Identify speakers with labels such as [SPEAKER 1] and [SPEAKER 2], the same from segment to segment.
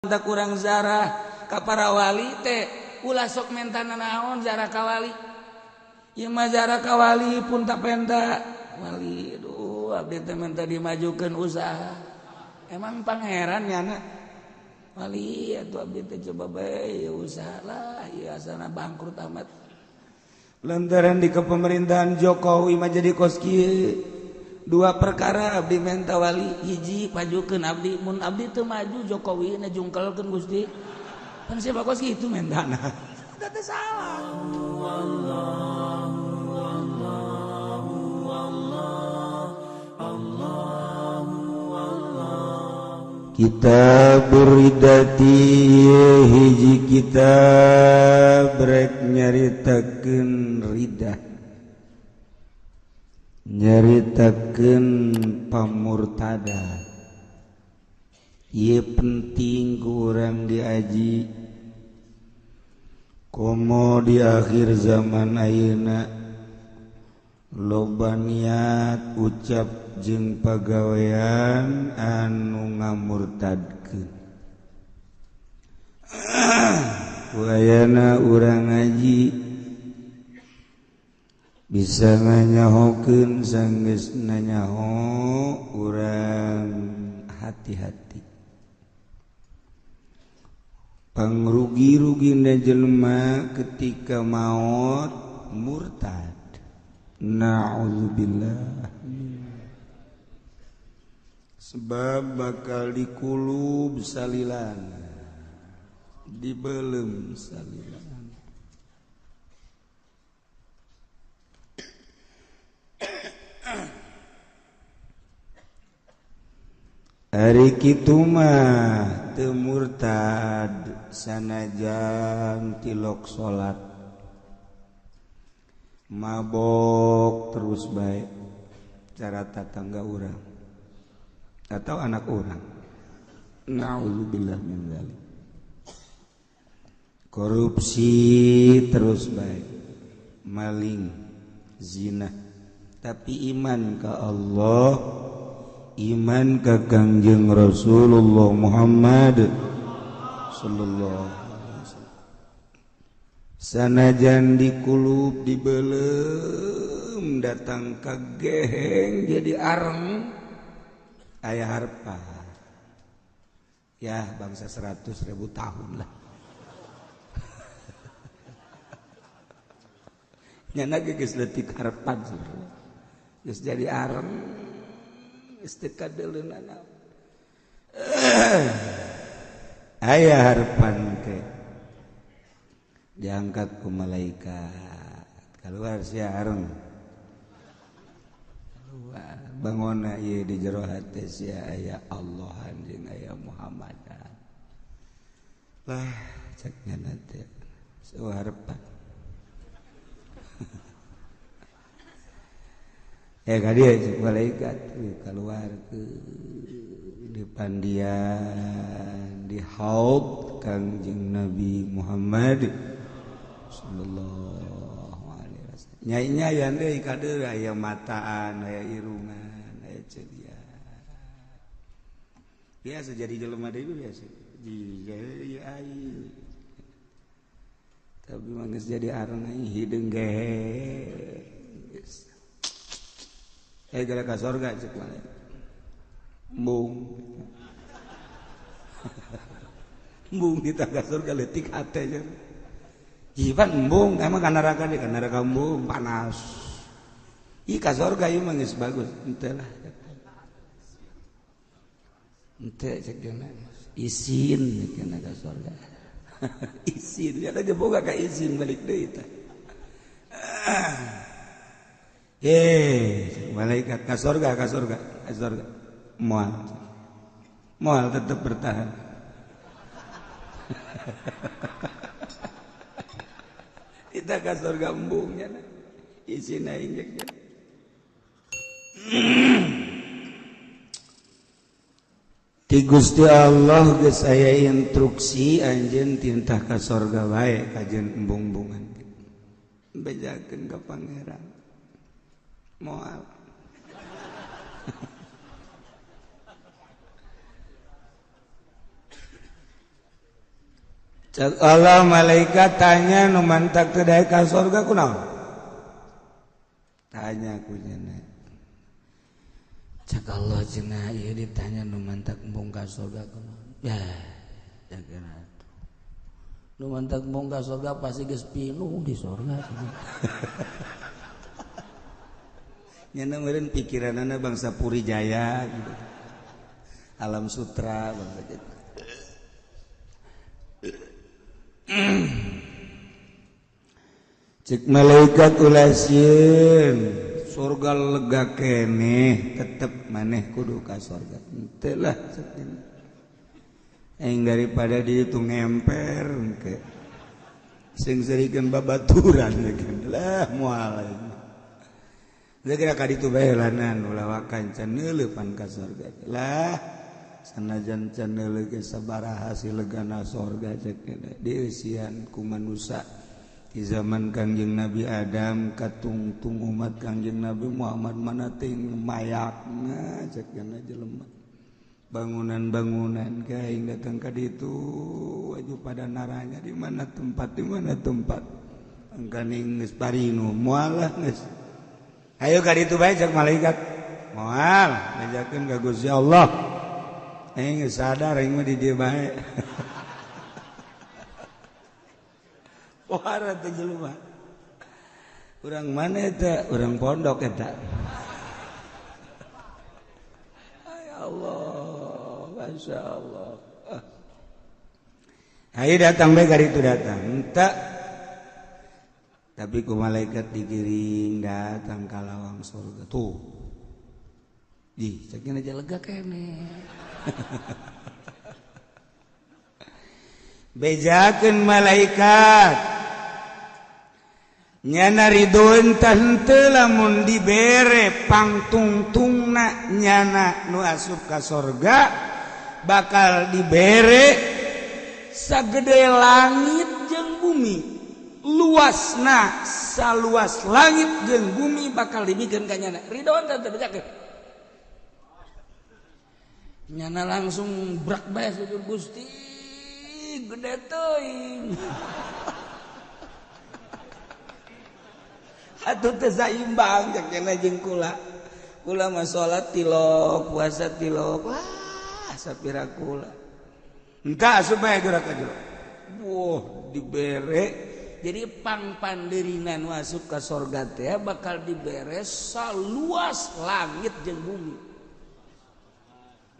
[SPEAKER 1] Menta kurang zarah ka para wali teh ulah sok mentana naon zarah ka wali. Ieu mah zarah ka wali pun tak penta. Wali aduh abdi teh menta dimajukeun usaha. Emang pangeran nyana. Wali atuh abdi teh coba bae usaha lah ieu asana bangkrut amat. Lantaran di kepemerintahan Jokowi mah jadi kos kieu. Dua perkara abdi menta wali, hiji pajukeun abdi, mun abdi teu maju Jokowi na jungkelkeun Gusti. Pan siapa kos kitu mentana. Eta teh salah.
[SPEAKER 2] Kitab Ridati hiji kitab rek nyaritakeun ridah, nyaritakeun pamurtada. Ieu penting ku urang diaji komo di akhir zaman ayeuna loba niat ucap jeung pagawean anu ngamurtadkeun. Wayana urang ngaji bisa nganyahokeun sanggeus nanyaho urang hati-hati. Pangrugi-rugina jelema ketika maot murtad. Na'udzubillah. Sebab bakal dikulub salilan, dibelem salilan. Ari kitu mah teu murtad sanajan tilok salat, mabok terus bae cara tatangga urang atau anak orang. Na'udzubillah min dzalik. Korupsi terus baik, maling, zina, tapi iman ke Allah, iman ke Kangjeng Rasulullah Muhammad sallallahu alaihi wasallam. Sanajan dikulub dibelem datang ka geheng jadi areng ayah harpa ya bangsa 100.000 tahun lah. Nyana geus leutik harapan geus jadi areng geus teu kadeuleunana. Aya harapan ke diangkat ku malaikat keluar sia areng bangona ieu di jero hate sia aya Allah jeung aya Muhammadan. Lah cek nyana teh seueuh harapan. Ka dieu cek malaikat keluar ke di pandian di haud Kangjeng Nabi Muhammad sallallahu alaihi wasallam. Nyai-nyayan deui kadeura aya mataan, aya irungan, aya ceria. Biasa jadi jelema deui biasa. Jadi ai. Tapi mah geus jadi areng hideung gehe. Geus. Gara ka sorga cek malaikat. Embung. Embung kita ka surga leutik hate nya. Iban embung emang ka neraka deui, ka neraka embung panas. Ih ka surga ieu mah geus bagus, henteu lah. Henteu cek dieuna isin kana ka surga. Isin ya teh boga ka izin balik deui tah. Malaikat ka surga, ka surga, ka surga. Moal. Moal tetap bertahan. Kita ka surga embungnya isina injeknya. Ti Gusti Allah geus aya instruksi anjeun tintah ka surga wae kajeun embung-embungan. Bejakeun ka pangeran. Moal. Cek Allah malaikat tanya nu mantak teu daek ka surga kunaon? Tanya ku cenah. Cek Allah cenah ieu ditanya nu mantak embung ka surga kunaon? Ya, jaga atuh. Nu mantak embung ka surga pasti geus pinuh di surga. Nyana meureun pikiranana bangsa Puri Jaya gitu. Alam Sutra bangsa gitu. Cek malaikat ulah sieun surga lega keneh tetep maneh kudu ka surga. Henteu lah cek aing daripada di ditu ngemper engke sing serikeun babaturan lah moal aing. Kira ka ditu bae lanan ulah wakan can neuleupan ka surga. Lah sanajan can neuleuh ge sabaraha silegana surga cek dieusian ku manusa di zaman Kangjeng Nabi Adam katungtung umat Kangjeng Nabi Muhammad mana ting mayakna cek jelema bangunan-bangunan kaing datang ka ditu aju pada naranya di mana tempat di mana tempat angkaning geus parinu moal lah geus. Ayo ka ditu bae cek malaikat. Moal ngajakeun ka Gusti Allah. Aing geus sadar aing mah di dieu bae. Pohara teh jelema. Urang mana eta? Urang pondok eta. Ya Allah, Masya Allah. Ayo datang bae ka ditu datang. Henteu. Tapi ku malaikat digiring datang ka lawang surga tuh. Di cekin aja lega kene. Bejakeun malaikat. Nyana ridho entah henteu lamun dibere pangtungtungna nyana nu asup ka surga bakal dibere sagede langit jeung bumi. Luasna saluas langit jeung bumi bakal dibikeun ka nyana. Ridho teh bejakeun. Nyana langsung brak bae sujud Gusti gede teuing. Atuh teu saimbang cek cenah jeung kula. Kula mah salat tilok, puasa tilok. Wah, sapira kula. Engka asup bae geura ka jero. Wah, dibere. Jadi pangpandirinan masuk ke sorga teh bakal dibere saluas langit jeung bumi.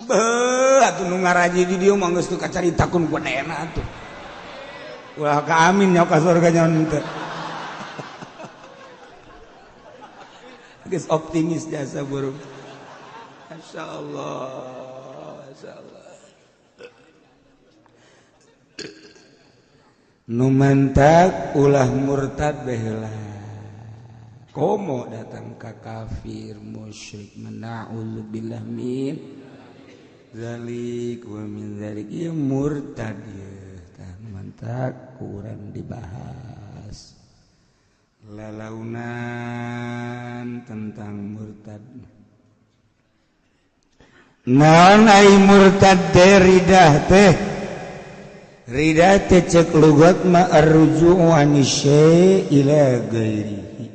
[SPEAKER 2] Beuh, atuh nu ngaraji di dieu mah geus teu kacaritakeun ku enak atuh. Ulah ka amin nya ka sorga nyaon teh. Geus optimis jasa burung. Masyaallah, masyaallah. Nu mantak ulah murtad baheula. Komo datang ka kafir musyrik na'udzubillah min zalik wa min zalik ieu murtad ieu tah mantak kurang dibahas lalaunan tentang murtad. Naon ai murtad teh ridah teh? Ridah teh cek lugat ma arruju'u ani syai' ila ghairihi.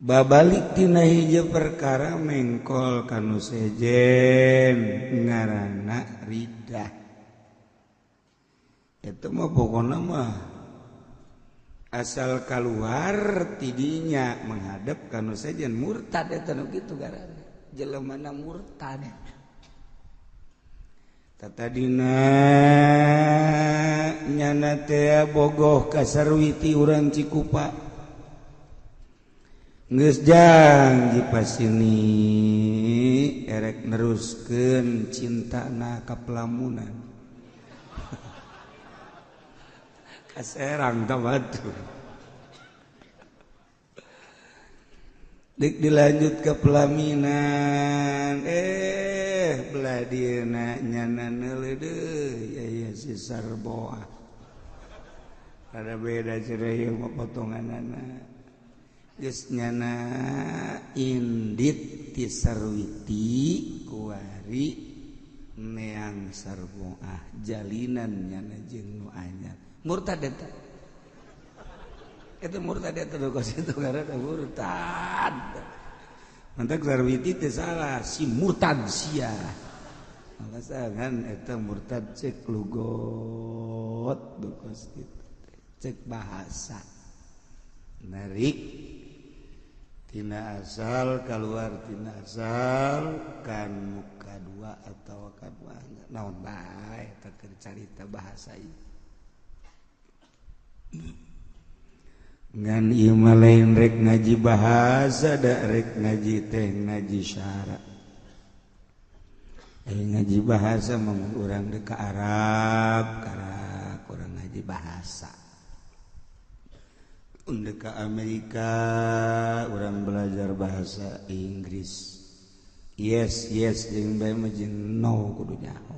[SPEAKER 2] Babalik tina hiji perkara mengkol kanu sejen ngaranna ridah. Eta mah pokona mah asal keluar tidinya menghadap kanu sejen murtad eta nu kitu ngaranna. Jelemana murtad. Tatadina nyana teh bogoh ka Sarwiti urang Cikupa. Geus jang dipasini erek neruskeun cintana ka pelamunan. Ka Serang ta batur. Dik dilanjut ke pelaminan belah dieuna nyana neuleuh deui ya si Sarboa. Rada beda cenah ieu mah potonganana. Geus nyana indit ti Sarwiti kuari Neang sarboah jalinan nyana jeung nu anyar. Murtad eta. Eta murtad eta kos itu karena murtad. Mantak Sarwiti teh salah si murtad sia. Maka kan eta murtad cek lugot kos kitu. Cek bahasa. Narik tina asal keluar tina asal kan muka dua atau kan naon bae eta keur carita bahasa ieu. Ngan ieu mah lain rek ngaji bahasa da rek ngaji teh ngaji syara. Ngaji bahasa mah urang deuk ka Arab karak urang ngaji bahasa. Undek ka Amerika urang belajar bahasa Inggris. Yes yes jeung bae mah jeung no kudu nyaho.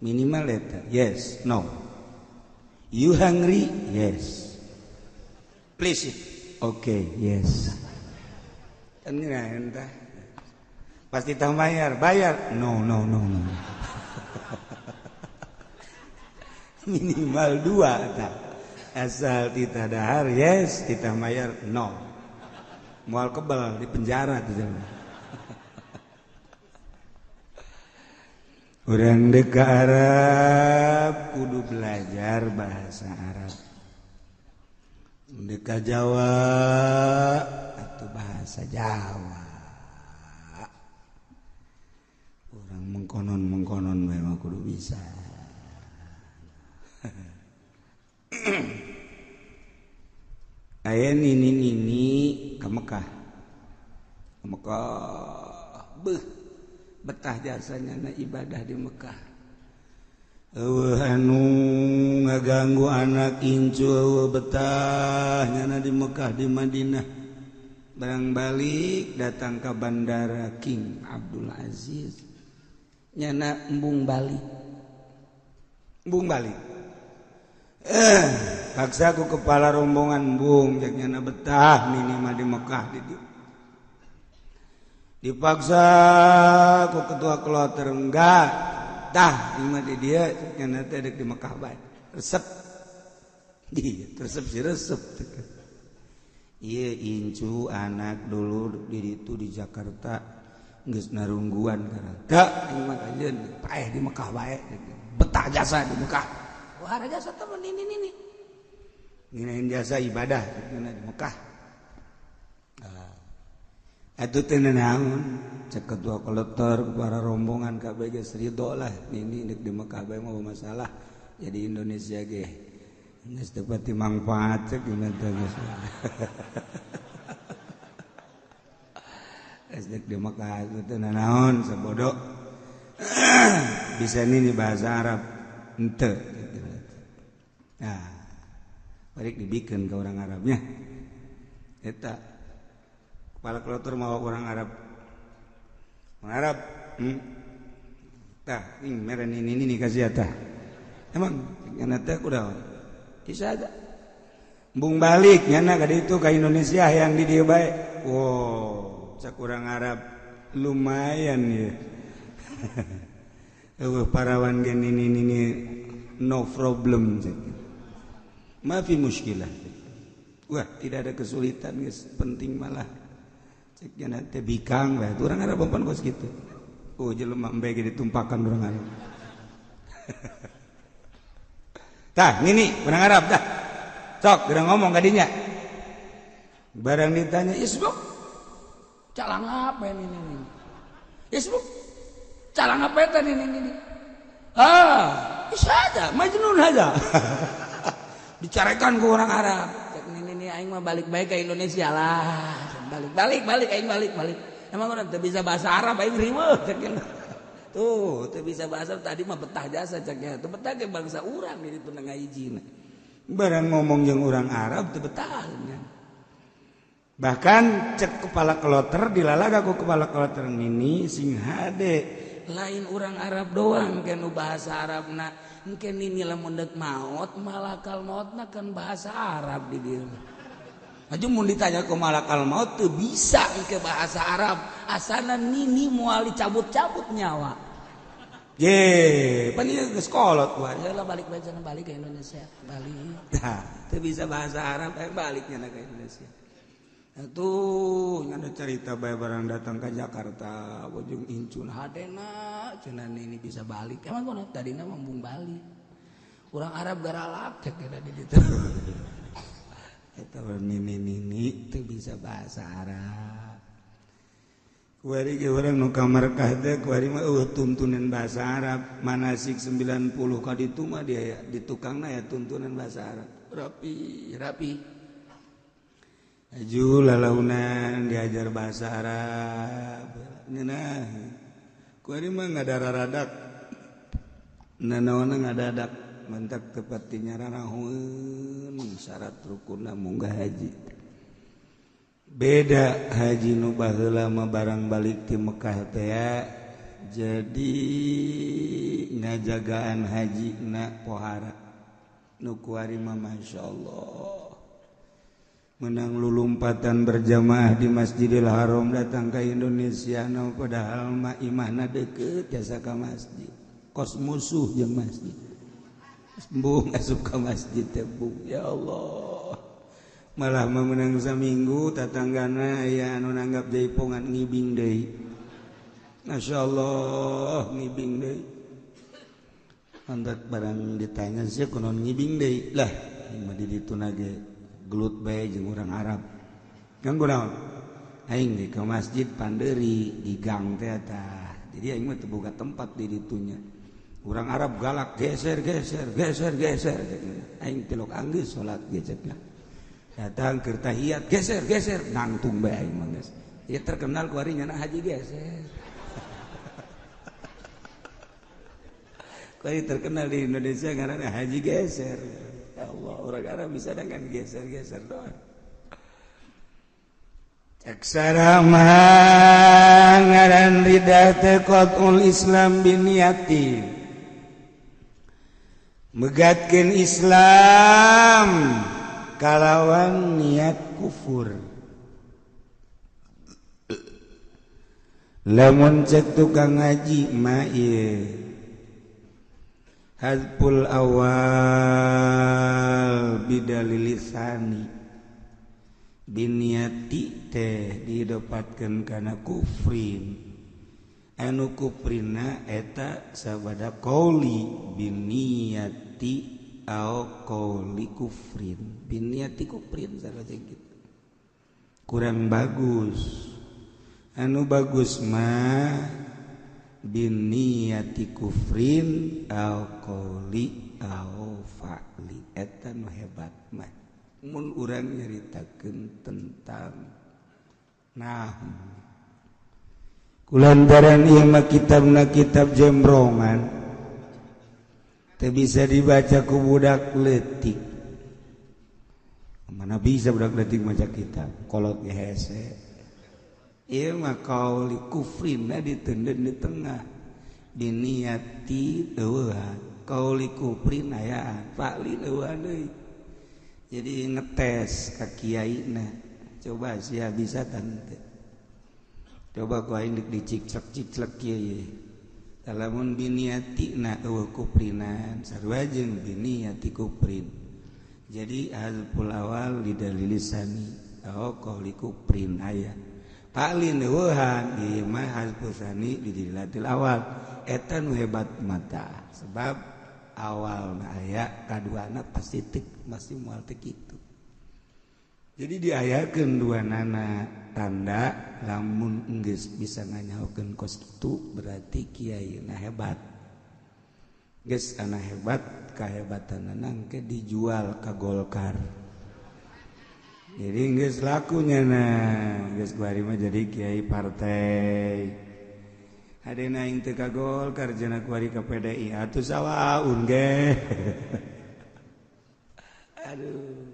[SPEAKER 2] Minimal eta yes no. You hungry? Yes. Please. Okay, yes. Kan entah. Pasti tak bayar, bayar. No no no no. Minimal dua tah. Asal tita dahar yes, tita bayar no. Moal kebal di penjara tuh. Urang deuk ka Arab kudu belajar bahasa Arab. Deuk ka Jawa atau bahasa Jawa. Urang mengkonon-mengkonon memang kudu bisa. Aya nini-nini ke Mekah. Ke Mekah beuh betah jasanya na ibadah di Mekah. Eueuh anu ngaganggu anak incu eueuh betah nyana di Mekah di Madinah. Barang balik datang ke bandara King Abdul Aziz. Nyana embung balik. Embung balik. Paksa ku kepala rombongan embung cek nyana betah minimal di Mekah di dieu. Dipaksa ku ketua kloter enggak tah lima di dia nyana teh dek di Mekah bae. Resep. Di resep si resep. Ieu incu anak dulu di ditu di Jakarta geus narungguan karena teu aing mah kajeun paeh di Mekah bae. Betah jasa di Mekah. Wah, ada jasa temen ini ini. Nginain jasa ibadah di Mekah. Atuh teh naon cek ketua kloter para rombongan kabeh geus ridho lah nini deuk di Mekah bae mah masalah jadi Indonesia ge geus teu pati mangfaat cek gimana teh geus. Geus deuk di Mekah teh naon sabodo. Bisa nini bahasa Arab henteu. Nah, balik dibikin ke orang Arabnya. Eta kepala kloter mau orang Arab. Orang Arab, tah, ini meren ini nih kasih tah. Emang nyana teh kuda. Bisa aja. Bung balik nyana ka ditu ka Indonesia yang di dieu bae. Wow, cak orang Arab lumayan ya. Eueuh parawan gen ini no problem cek. Maafi muskilah. Wah, tidak ada kesulitan guys, penting malah ceknya nanti bikang lah. Orang Arab pan kos gitu. Oh, jelema embe ge ditumpakan orang Arab. Tah, nini orang Arab dah. Sok, geura ngomong ka dinya. Barang ditanya, "Isbuk,
[SPEAKER 1] calang apa ini ini?" "Isbuk, calang apa eta ini ini?" Ah, bisa aja, majnun aja. Dicarekan ke orang Arab. Cek nini aing mah balik baik ke Indonesia lah. Balik balik balik aing balik balik. Emang orang teu bisa bahasa Arab aing riweuh cek. Tuh, teu bisa bahasa tadi mah betah jasa ceknya. Teu betah ke bangsa urang di ditu ngahijina.
[SPEAKER 2] Barang ngomong jeung urang Arab teu betah. Bahkan cek kepala kloter dilalaga ku kepala kloter nini sing hade.
[SPEAKER 1] Lain orang Arab doang kan bahasa Arabna. Engke nini lamun deuk maot malakal maotna kan bahasa Arab di dieu. Aja mun ditanya ke malakal maot teu bisa engke bahasa Arab. Asana nini moal dicabut-cabut nyawa.
[SPEAKER 2] Ye, pan ieu geus kolot kuari.
[SPEAKER 1] Lah balik bae cenah balik ke Indonesia, balik.
[SPEAKER 2] Tah, teu bisa bahasa Arab aya baliknya ke Indonesia. Atuh nyana cerita bae barang datang ke Jakarta, bojong incun
[SPEAKER 1] hadena cenah ini bisa balik. Emang kono tadina mah embung balik. Urang Arab garalak cek kita di ditu.
[SPEAKER 2] Eta nini-nini teu bisa bahasa Arab. Kuari ge urang nu ka Mekkah teh kuari mah eueuh tuntunan bahasa Arab. Manasik 90 ka ditu mah dia di tukangna ya tuntunan bahasa Arab.
[SPEAKER 1] Rapi, rapi.
[SPEAKER 2] Aju lalaunan diajar bahasa Arab. Ngeunah. Kuari mah ngadararadak. Nanaonna ngadadak mentak tepat di nyararahoeun syarat rukunna munggah haji. Beda haji nu baheula mah barang balik ti Mekah teh jadi ngajagaan haji na pohara nu kuari mah masyaallah menang lulumpatan berjamaah di Masjidil Haram datang ke Indonesia nu padahal mah imahna deukeut jasa ka masjid kos musuh jeung masjid embung asup ka masjid teh bung ya Allah malah memenang saminggu tatanggana aya anu nanggap jaipongan ngibing deui masyaallah ngibing deui andak barang ditanya sia kunaon ngibing deui lah mah di ditu ge gelut bae jeung urang Arab ganggu naon aing ge ka masjid pandeuri di gang teh tah jadi aing mah teu boga tempat di ditunya urang Arab galak geser geser geser geser aing tilok anggeus salat ge cek lah datang keur tahiyat geser geser nangtung bae aing mah geus ieu terkenal kuari nyana haji geser kuari terkenal di Indonesia ngaranna haji geser ya Allah urang Arab bisa dengan geser-geser doang cek sarama ngaran ridah teh qatul Islam biniyati megatkeun Islam kalawan niat kufur lamun cek tukang ngaji mah ieu hadful awal bidalilisani biniati teh didapatkeun kana kufrin anu kufrina eta sabada qauli biniati au qauli kufrin biniati kufrin salah gitu kurang bagus anu bagus mah biniati kufrin au qauli au fa'li eta nu hebat mah mun urang nyaritakeun tentang nah kulantaran ieu mah kitabna kitab jembrongan teu bisa dibaca ku budak leutik. Mana bisa budak leutik maca kitab kolot ge hese. Ieu mah qauli kufrinna diteundeun di tengah. Biniati eueuhan, qauli kufrin ayaan, fa'li eueuhan deui. Jadi ngetes ka kiaina. Coba sia bisa tante. Coba ku aing diciclek-ciclek kieu. Lamun biniati na eueuh kuprinan sarua jeung biniati kuprin. Jadi hadful awal lidalilisani au qauli kuprin aya. Fa'lin eueuhan ieu mah hadful sani lidilatil awal. Eta nu hebat mata sebab awalna aya kaduana pasti teu masih moal teu kitu. Jadi diayakeun dua nana tanda lamun enggeus bisa nganyahokeun kos kitu berarti kiaina hebat. Geus kana hebat kahebatanana engke dijual ka Golkar. Jadi geus lakunya nah geus kuari mah jadi kiai partai. Hadena aing teu ka Golkar cenah kuari ka PDI atuh sawaun ge. Aduh.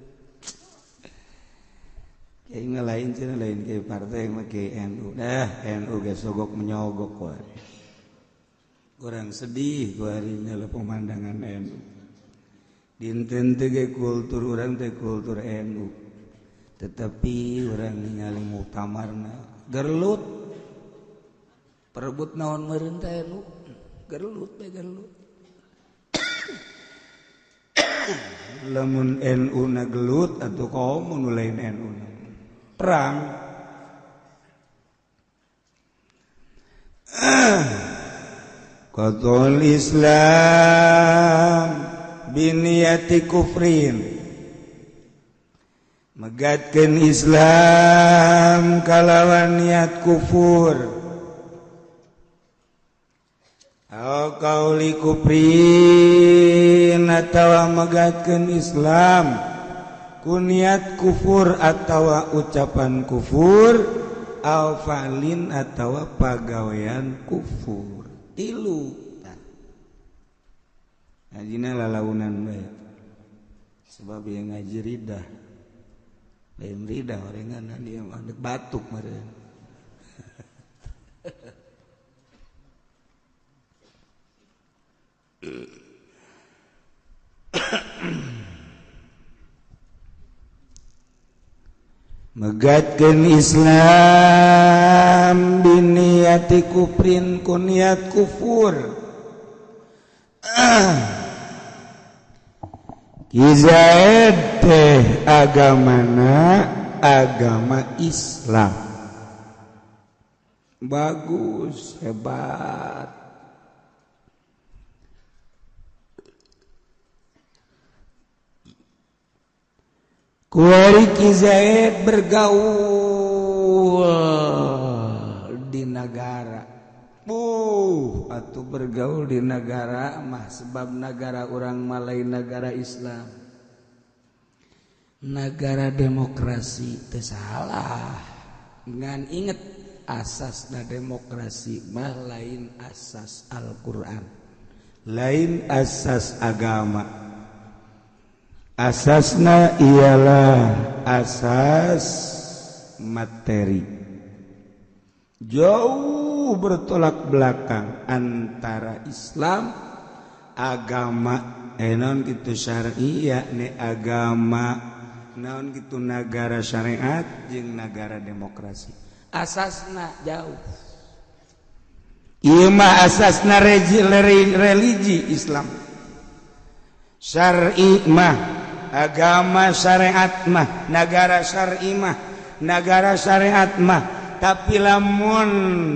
[SPEAKER 2] Kiai mah lain cenah lain kiai partai mah kiai NU. Dah NU ge sogok menyogok kuari. Kurang sedih kuari nyala pemandangan NU. Dinten teh ge kultur urang teh kultur NU. Tetapi urang ningali muktamarna gerlut.
[SPEAKER 1] Perebut naon meureun teh NU. Gelut bae gelut.
[SPEAKER 2] Lamun NU na gelut atuh komo nu lain NU na. Perang. Qatul Islam biniyati kufrin, megatkeun Islam kalawan niat kufur, au qauli kufrin atawa megatkeun Islam ku niat kufur atawa ucapan kufur, au fa'lin atawa pagawean kufur. Tilu ngajina lalaunan bae sebab yang ngaji ridah lain ridah orengan dia mah batuk meureun. Megatkeun Islam biniyati kufrin ku niat kufur. Ki Zaid teh agamana agama Islam. Bagus, hebat. Kuari Ki Zaid bergaul di negara. Atau bergaul di negara mah sebab negara orang Malay negara Islam. Negara demokrasi teu salah. Ngan inget asasna demokrasi mah lain asas Al-Qur'an, lain asas agama. Asasna ialah asas materi. Jauh bertolak belakang antara Islam agama naon kitu syar'i yakni agama naon kitu nagara syariat jeung nagara demokrasi.
[SPEAKER 1] Asasna jauh.
[SPEAKER 2] Ieu mah asasna religi Islam. Syar'i mah agama syariat mah nagara syar'i mah nagara syariat mah, tapi lamun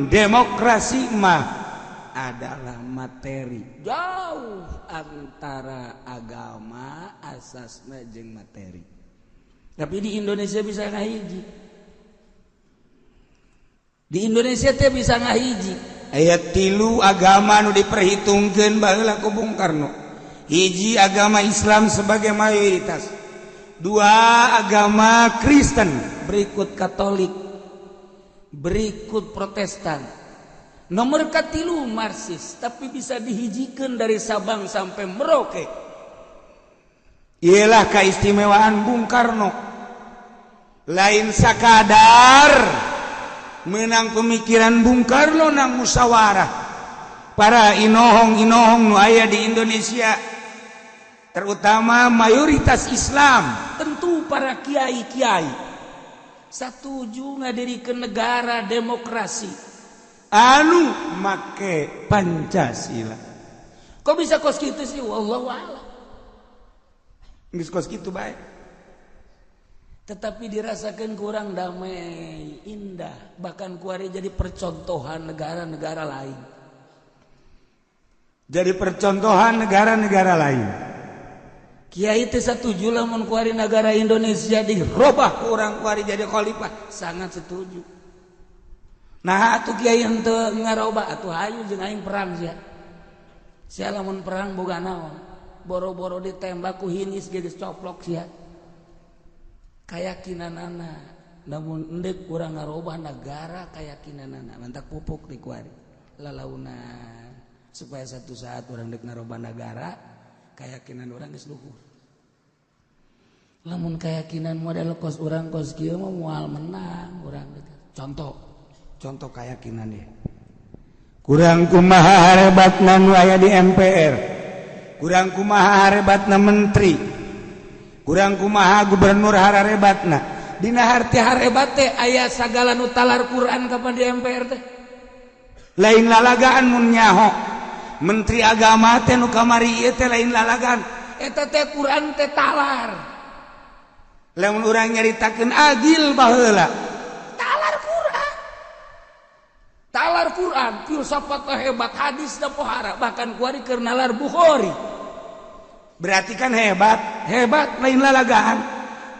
[SPEAKER 2] demokrasi mah
[SPEAKER 1] adalah materi. Jauh antara agama asasna jeung materi. Tapi di Indonesia bisa ngahiji. Di Indonesia teh bisa ngahiji.
[SPEAKER 2] Aya tilu agama nu diperhitungkeun baheula ku Bung Karno. Hiji agama Islam sebagai mayoritas, dua agama Kristen,
[SPEAKER 1] berikut Katolik, berikut Protestan, nomor katilu Marxis, tapi bisa dihijikan dari Sabang sampai Merauke.
[SPEAKER 2] Ialah keistimewaan Bung Karno. Lain sakadar menang pemikiran Bung Karno nang musyawarah para inohong-inohong nu aya di Indonesia, terutama mayoritas Islam,
[SPEAKER 1] tentu para kiai-kiai satuju ngadirikeun negara demokrasi
[SPEAKER 2] anu make Pancasila.
[SPEAKER 1] Kok bisa kos kitu sih? Wallahu a'lam.
[SPEAKER 2] Geus kos kitu bae.
[SPEAKER 1] Tetapi dirasakan kurang damai, indah, bahkan kuari jadi percontohan negara-negara lain.
[SPEAKER 2] Jadi percontohan negara-negara lain.
[SPEAKER 1] Kiai teh satuju lamun kuari negara Indonesia dirobah
[SPEAKER 2] kurang kuari jadi khalifah,
[SPEAKER 1] sangat setuju. Nah atuh kiai henteu ngarobah atuh hayu jeung aing perang sia. Sia lamun perang boga naon? Boro-boro ditembak ku hinis ge geus coplok sia. Kayakinanana, namun endek kurang ngarobah negara kayakinanana, mantak pupuk di kuari lalaunan supaya satu saat urang dek ngarobah negara keyakinan orang geus luhur. Lamun keyakinan model kos urang kos kieu mah moal menang urang.
[SPEAKER 2] Contoh keyakinan dia. Kurang kumaha harebatna nu aya di MPR, kurang kumaha harebatna menteri, kurang kumaha gubernur harebatna.
[SPEAKER 1] Dina harti harebat teh aya sagala nu talar Quran kapan di MPR teh.
[SPEAKER 2] Lain lalagaan mun nyaho. Menteri Agama teh nu kamari ieu teh lain lalagan
[SPEAKER 1] eta teh Quran teh talar.
[SPEAKER 2] Lamun urang nyaritakeun agil baheula
[SPEAKER 1] talar Quran. Talar Quran filsafat hebat, hadis da pohara, bahkan kuari keur nalar Bukhari.
[SPEAKER 2] Berarti kan hebat, hebat lain lalagaan.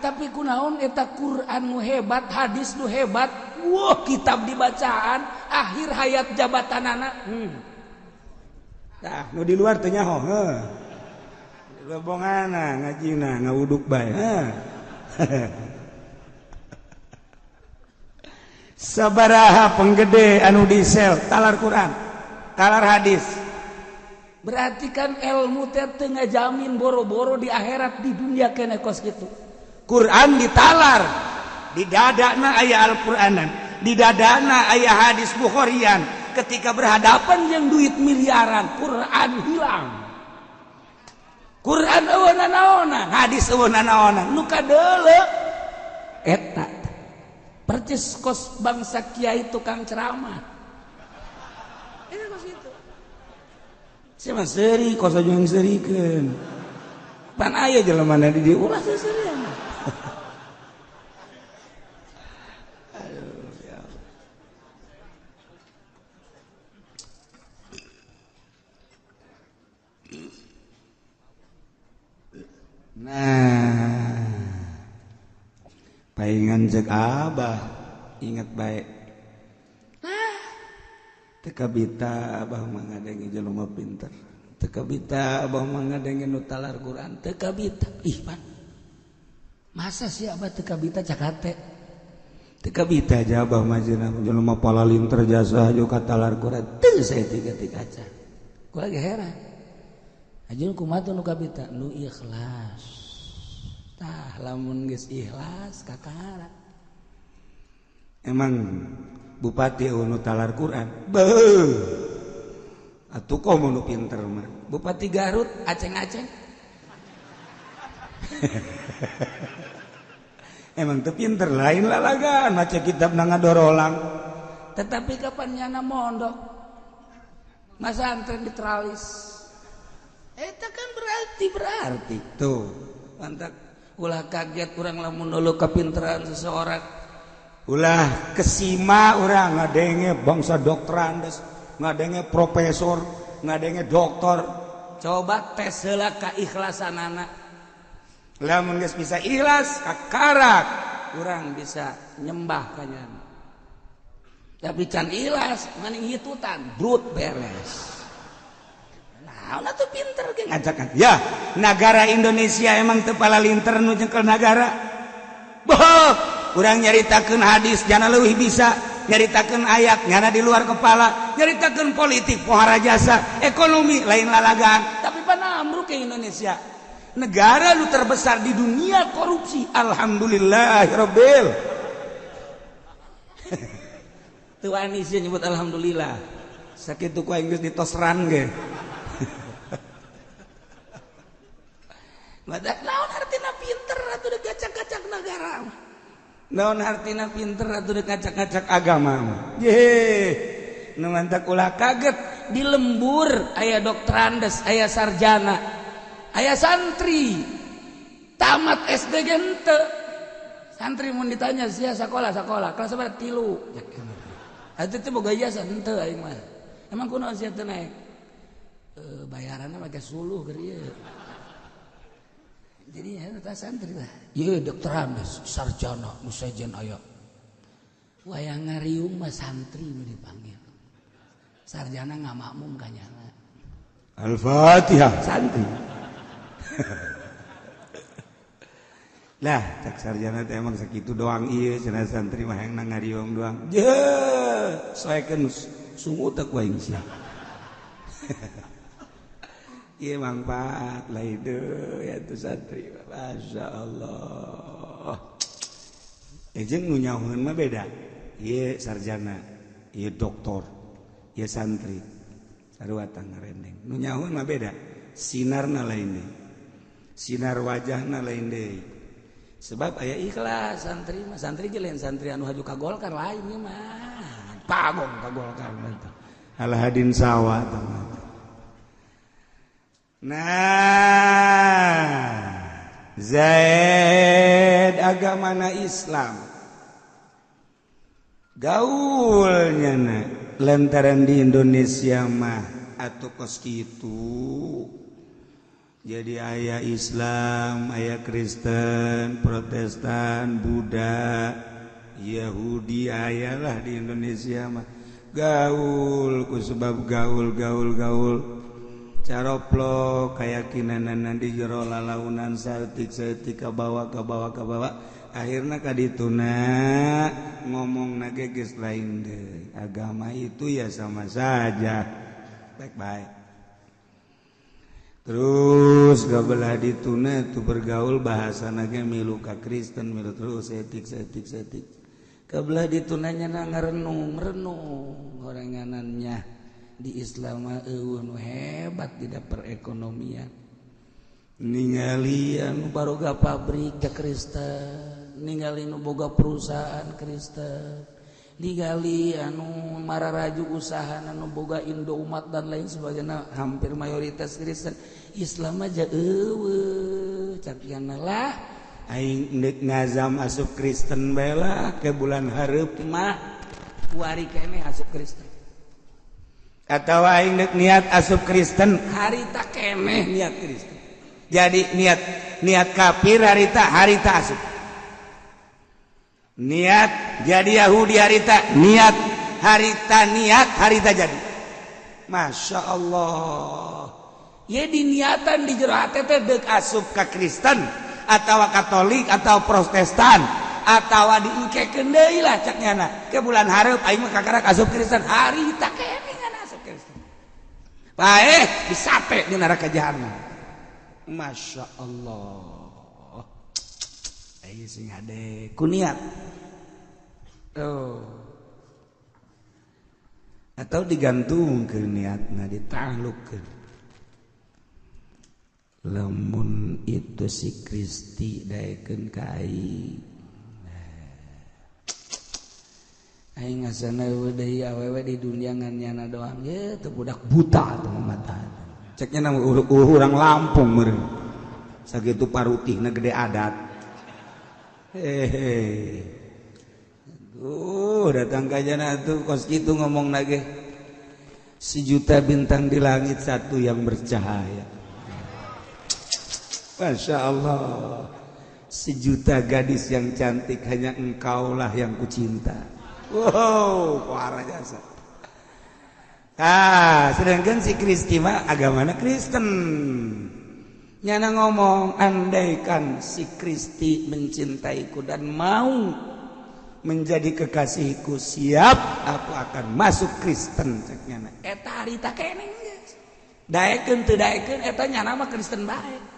[SPEAKER 1] Tapi kunaon eta Quran nu hebat, hadis nu hebat, wah kitab dibacaan akhir hayat jabatanana.
[SPEAKER 2] Tah nu di luar teh nyaho heuh. Lebongana ngajina ngawuduk bae. Heuh. Sabaraha penggede anu disel talar Quran, talar hadis.
[SPEAKER 1] Berarti kan ilmu teh teu ngajamin boro-boro di akhirat, di dunia keneh kos kitu.
[SPEAKER 2] Quran ditalar, di dadana aya Al-Qur'anan, di dadana aya hadis Bukharian.
[SPEAKER 1] Ketika berhadapan yang duit miliaran, Quran hilang. Quran eueuh nanaonan,
[SPEAKER 2] hadis eueuh nanaonan,
[SPEAKER 1] nu kadeuleu eta. Percis kos bangsa kiai tukang ceramah. Eta kos kitu.
[SPEAKER 2] Sia mah seuri kos jeung seurikeun. Pan aya jelema di dieu ulah seurian. Aduh ya. Nah, paingan cek abah ingat baik. Nah, teu kabita abah mah ngadenge jelema pinter.
[SPEAKER 1] Teu kabita abah mah ngadenge nu talar Quran, teu kabita. Ih, pan. Masa sih abah teu kabita cakate?
[SPEAKER 2] Teu kabita aja abah mah jelema palalinter jasa jo ka talar Quran. Teu saya tiga kaca.
[SPEAKER 1] Gua lagi heran. Ajun kumaha tuh nu kabita? Nu ikhlas. Tah lamun geus ikhlas kakara.
[SPEAKER 2] Emang bupati nu talar Quran. Beuh. Atuh komo nu pinter mah.
[SPEAKER 1] Bupati Garut aceng-aceng.
[SPEAKER 2] Emang teu pinter lain lalagan maca kitab na ngadorolang.
[SPEAKER 1] Tetapi kapan nyana mondok? Masa antren di teralis. Eta kan berarti
[SPEAKER 2] tuh mantap.
[SPEAKER 1] Ulah kaget urang lamun dulu kepinteran seseorang,
[SPEAKER 2] ulah kesima urang ngadenge bangsa dokterandes, ngadenge profesor, ngadenge doktor.
[SPEAKER 1] Coba tes heula kaikhlasanana.
[SPEAKER 2] Lamun geus bisa ikhlas kakarak
[SPEAKER 1] urang bisa nyembah ka nyana. Tapi can ikhlas maning hitutan brut beres. Nah, tuh pinter ge
[SPEAKER 2] ngajakan. Ya, negara Indonesia emang teu palalinter nu nyekel nagara. Boh, urang nyaritakeun hadis jana leuwih bisa, nyaritakeun ayat nyana di luar kepala, nyaritakeun politik pohara jasa, ekonomi lain lalagan.
[SPEAKER 1] Tapi panamruk ke Indonesia.
[SPEAKER 2] Negara lu terbesar di dunia korupsi. Alhamdulillahirabbil.
[SPEAKER 1] Tuh anis nyebut alhamdulillah.
[SPEAKER 2] Sakitu ku aing geus ditosran ge.
[SPEAKER 1] Naon artina pinter atuh deuk gacak-gacak nagara mah.
[SPEAKER 2] Naon artina pinter atuh deuk gacak-gacak agama mah. Ye, nu mantak ulah kaget
[SPEAKER 1] di lembur aya dokterandes, aya sarjana, aya santri. Tamat SD ge henteu. Santri mun ditanya sia sakola kelas sabaraha 3. Atuh teh boga ijazah henteu aing mah. Emang kunaon sia teu naik? Bayaranna make suluh keur ieu. Jadi ya santri lah. Ieu dokterandes, sarjana, nu sejen aya. Wayang ngariung mah santri nu dipanggil. Sarjana ngamakmum ka nyana.
[SPEAKER 2] Al-Fatihah santri. Lah, cak sarjana teh emang sakitu doang ieu cenah santri mah hayang ngariung doang. Je, soekeun sungut teh ku aing sia. Iya manfaat lah itu ya tuh santri, masya Allah. Jeung nu nyahoeun mah beda. Ieu sarjana, ieu doktor, ieu santri. Sarua tangarendeng. Nu nyahoeun mah beda. Sinarna lain deui. Sinar wajahna lain deui.
[SPEAKER 1] Sebab aya ikhlas santri mah, santri ge lain santri anu haju ka Golkar lain ieu mah. Pagong ka Golkar mah.
[SPEAKER 2] Alahadin sawah tah. Nah, Zaid agamana Islam. Gaulnya na lantaran di Indonesia mah atau kos kitu. Jadi aya Islam, aya Kristen, Protestan, Buddha, Yahudi ayalah di Indonesia mah. Gaul ku sebab gaul gaul gaul. Caroplok keyakinan di jero lalaunan saeutik-saeutik kabawa kabawa kabawa akhirna kadituna ngomong nage geus lain deui. Agama itu ya sama saja. Baik-baik. Terus gabelah dituna itu bergaul bahasa nage milu ka Kristen milu terus etik etik etik. Kabelah ditunanya na ngarenung renung oranganannya di Islam mah eueuh nu hebat tidak perekonomian. Ningali anu baroga pabrik ke Kristen, ningali nu boga perusahaan Kristen, ningali anu mararaju usaha anu boga Indomaret dan lain sebagainya hampir mayoritas Kristen. Islam aja eueuh capiana lah aing deuk ngazam asup Kristen bae lah ke bulan hareup mah kuari keneh asup Kristen atau aing deuk niat asup Kristen harita keneh niat Kristen. Jadi niat niat kafir harita harita asup. Niat jadi Yahudi harita niat harita niat harita jadi. Masya Allah. Ya diniatan di jero hate teh deuk asup ka Kristen atau Katolik atau Protestan atau diengkekeun deui lah cak nyana. Ke bulan hareup aing mah kakarak asup Kristen harita keneh ngan asup Kristen. Paeh disate di neraka jahanam. Masya Allah. Aing sing hade ku niat. Oh. Atau digantungkeun niatna ditaklukkeun. Lamun itu si Kristi daekeun ka aing. Aing ngasana deui awewe di dunia ngan nyana doang ye teu budak buta teu mata. Ceknya nama urang Lampung meureun. Sakitu parutihna gede adat. Hehe. Aduh, datang ka jana tuh kos kitu ngomong nage. Sejuta bintang di langit satu yang bercahaya. Masya Allah, sejuta gadis yang cantik hanya engkaulah yang kucinta. Wow, parah jasa. Ah, sedangkan si Kristi mah agamana Kristen. Nyana ngomong, andaikan si Kristi mencintaiku dan mau menjadi kekasihku, siap aku akan masuk Kristen cek nyana. Eta harita keneh geus. Daekeun teu daekeun eta nyana mah Kristen bae.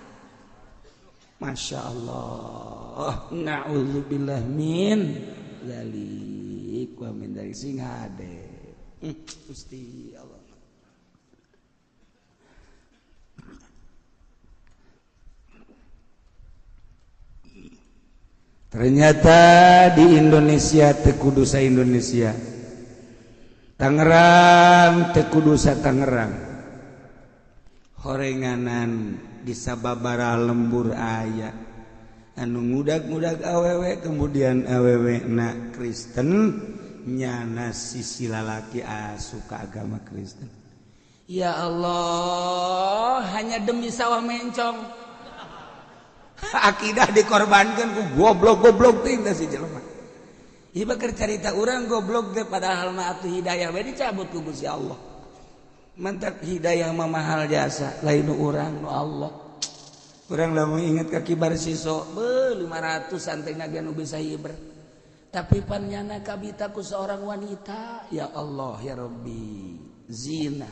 [SPEAKER 2] Masya Allah, na'udzubillah min dzalik wa min dzalik sing hade. Gusti Allah. Ternyata di Indonesia teu kudu sa Indonesia. Tangerang teu kudu sa Tangerang. Horenganan di sababara lembur aya anu ngudag-ngudag awewe kemudian awewe na Kristen nyana sisi lalaki asuka agama Kristen. Ya Allah, hanya demi sawah mencong akidah dikorbankan ku goblok-goblok teh si jelema. Ieu keur carita urang goblok teh padahal mah atuh hidayah we dicabut ku Gusti Allah. Mantap hidayah mah mahal jasa lain nu urang nu Allah. Urang lamun inget ka kibar siso beuh 500 santena ge nu bisa hiber. Tapi pan nyana kabita ku seorang wanita, ya Allah ya Rabbi, zina,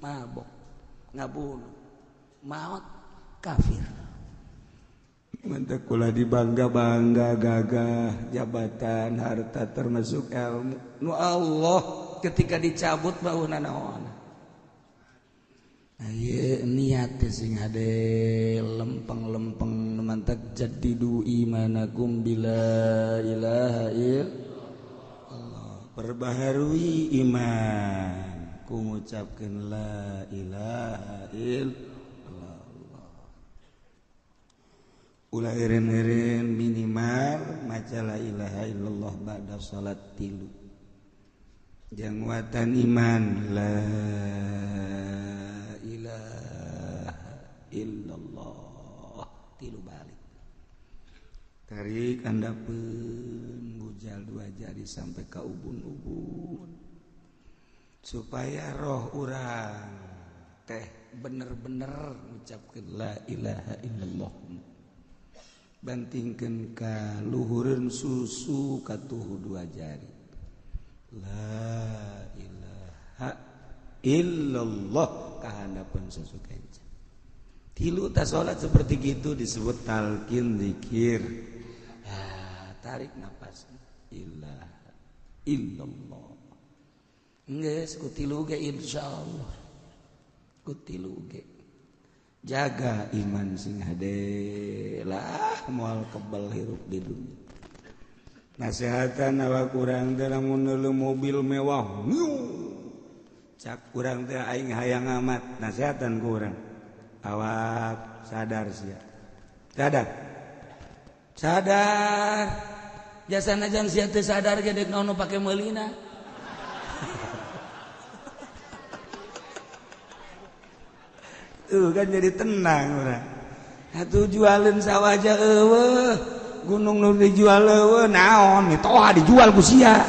[SPEAKER 2] mabok, ngabunuh, maut, kafir. Mantap kula dibangga-bangga gagah jabatan harta termasuk ilmu. Nu Allah ketika dicabut bauhna naon. Aye niat sing hade lempeng-lempeng mantak jadidu imanakum bila ilaha illallah. Perbaharui iman ku ngucapkeun la ilaha illallah. Ulah eureun-eureun minimal maca la ilaha illallah ba'da salat tilu. Janguatan iman la ilaha illallah tilu balik. Tarik andapeun bujal dua jari sampai ka ubun-ubun supaya roh urang teh bener-bener ngucapkeun la ilaha illallah. Bantingkeun ka luhureun susu katuhu dua jari. La ilaha illallah kahandapeun susu kenca. Tilu ta salat seperti gitu disebut talqin zikir. Ah, tarik napas ilaha illallah. Geus ku tilu ge insyaallah. Ku tilu ge. Jaga iman sing hade lah moal kebal hirup di dunia. Nasehatan awak urang teh lamun neuleuh mobil mewah cak urang teh aing hayang amat nasehatan ku urang awak sadar sia sadar sadar jasana jang sia teu sadar ge deuk naon pake meulina. Tuh kan jadi tenang urang atuh jualeun sawah aja eueuh gunung nu dijual eueuh naon mitoha dijual ku sia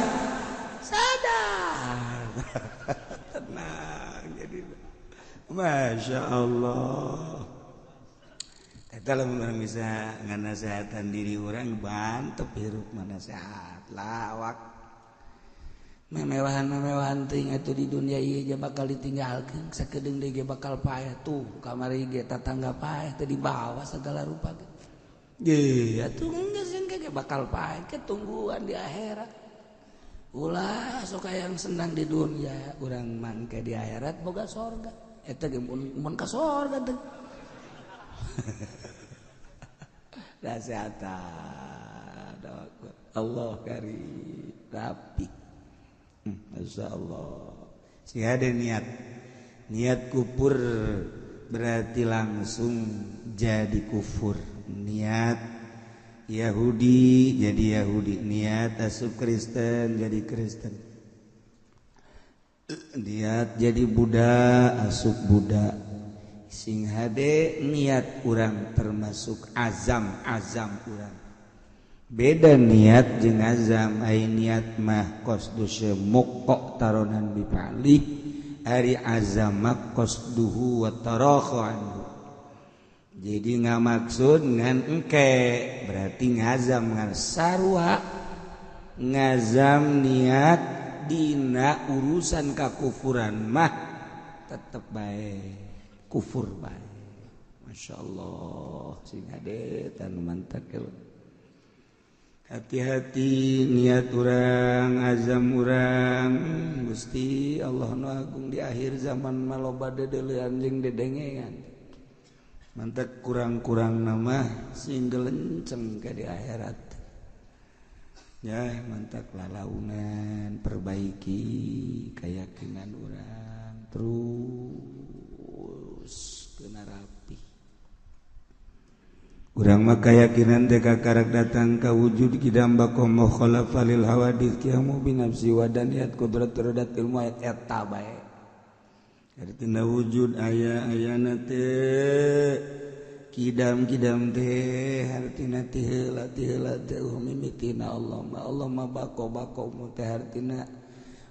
[SPEAKER 2] sadar. Tenang jadi Masya Allah. Eta lamun urang bisa nganasehatan diri urang bantep hirup manasehat lawak memewahan-memewahan teuing atuh di dunia ieu ge bakal ditinggalkeun sakedeung deui ge bakal paeh tuh kamari ge tatangga paeh teh dibawa segala rupa ge. Ye atuh geus ge bakal paeh ke tungguan di akhirat. Ulah sok hayang senang di dunia urang mangke di akhirat boga sorga. Eta ge mun ka sorga teh. Nasehatan Allah karim rapi. Masya Allah. Sih ada niat. Niat kufur berarti langsung jadi kufur. Niat Yahudi jadi Yahudi. Niat asup Kristen jadi Kristen. Niat jadi Buddha asup Buddha. Sing hade niat urang termasuk azam-azam urang. Beda niat jeung azam, ai niat mah qasdu symuq taronan bi fa'li, ari azam mah qasduhu wa tarakhu anhu. Jadi ngamaksud ngan engke berarti ngazam ngan sarua ngazam niat dina urusan kakufuran mah tetep bae kufur bae. Masya Allah sing hade tan mantak. Hati-hati niat urang, azam urang. Gusti Allah nu agung di akhir zaman maloba dedeulean jeung dedengean. Mantak kurang-kurang nama sing gelenceng ke di akhirat. Ya, mantak lalaunan, perbaiki keyakinan urang terus kena rapi. Urang mah keyakinan teh kakarak datang ka wujud kidam baqa mukhalafa lil hawadits qiyamu bi nafsi wa daniyat qudrat iradat ilmu ayat eta bae. Artina wujud aya ayana teh kidam-kidam teh hartina teh heula teh heula teh mimitina Allah ma Allah ma baqo baqo mu teh hartina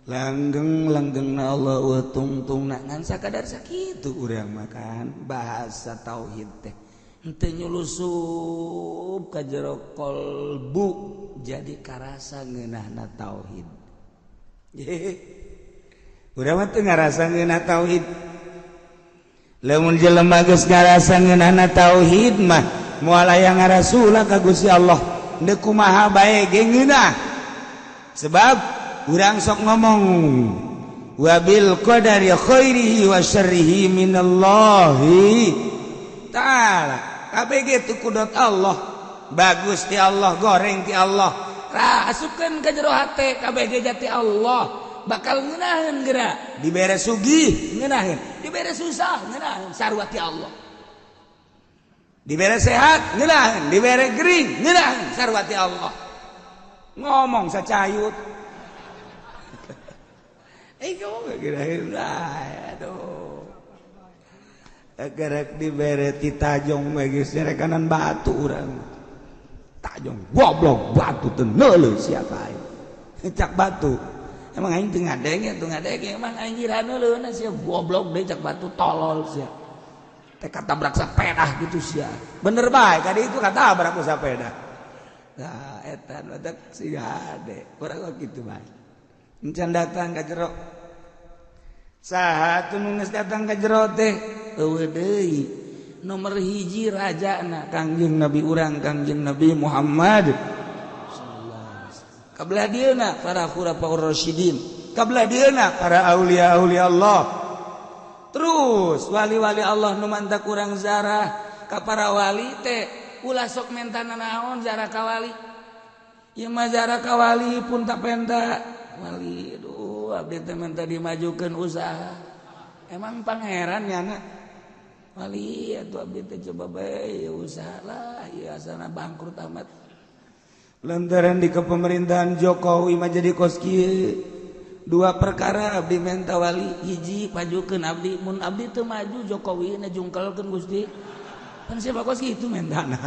[SPEAKER 2] langgeng langgengna Allah wa tungtungna ngan sakadar sakitu urang makan bahasa tauhid teh. Henteu nyulusup ka jero kolbu jadi karasa ngeunahna tauhid. Urang mah teu ngarasa ngeunah tauhid. Lamun jelema geus ngarasa ngeunahna tauhid mah moal aya ngarasula ka Gusti Allah. Deuk kumaha bae ge ngeunah. Sebab urang sok ngomong wabil qadari khairihi wa syarrihi minallahi ta'ala. KBG itu kudot Allah, bagus ti Allah, goreng ti Allah, asupkeun ka jero hate KBG jati Allah, bakal ngeunaheun geura, dibere sugih ngeunaheun, dibere susah ngeunaheun, sarua ti Allah. Dibere sehat ngeunaheun, dibere gering ngeunaheun, sarua ti Allah. Ngomong sacayut. Eh kamu gak aduh. Gerek dibere ti tajong geus rekanan batu urang. Tajong goblok batu teu neuleuh sia ka aing. Cak batu. Emang aing teu ngadenge emang aing kira neuleuhna sia goblok deui cak batu tolol sia. Teh katabrak sepeda gitu sia. Bener bae kadi itu katabrak ku sepeda. Nah eta badak sia hade. Urang kitu bae. Encan datang ka jero. Saha tuh nu geus datang ka jero teh? Eueuh deui. Nomor hiji rajana Kangjeng Nabi urang Kangjeng Nabi Muhammad sallallahu alaihi wasallam. Kabelah dieuna para khulafaur rasyidin, kabelah dieuna para aulia-aulia Allah. Terus wali-wali Allah nu mantak urang zarah ka para wali teh ulah sok mentana naon zarah ka wali. Ieu mah zarah ka wali pun tak penta. Wali aduh abdi teh menta dimajukeun usaha. Emang pangeran nyana wali atuh abdi teh coba bae usaha lah ieu asana bangkrut amat. Lantaran di kepemerintahan Jokowi mah jadi kos kieu. Dua perkara abdi menta wali, hiji pajukeun abdi, mun abdi teu maju Jokowi na jungkelkeun Gusti. Pan siapa kos kitu mentana.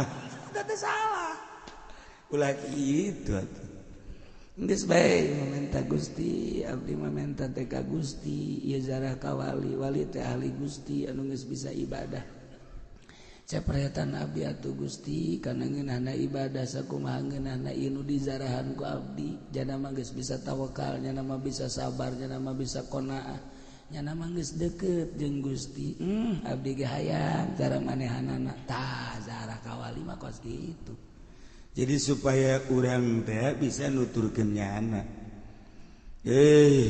[SPEAKER 2] Eta teh salah. Ulah kitu atuh. Geus bae mamenta Gusti, abdi mamenta teh ka Gusti, ieu zarah ka wali, wali teh ahli Gusti anu geus bisa ibadah. Cepretan abdi atuh Gusti kana ngeunahna ibadah sakumaha ngeunahna ieu nu dizarahan ku abdi, jana mah geus bisa tawakal, jana mah bisa sabar, jana mah bisa qanaah, jana mah geus deukeut jeung Gusti. Abdi ge hayang cara manehanana. Tah zarah ka wali mah kos kitu. Jadi supaya urang teh bisa nuturkeun nyana.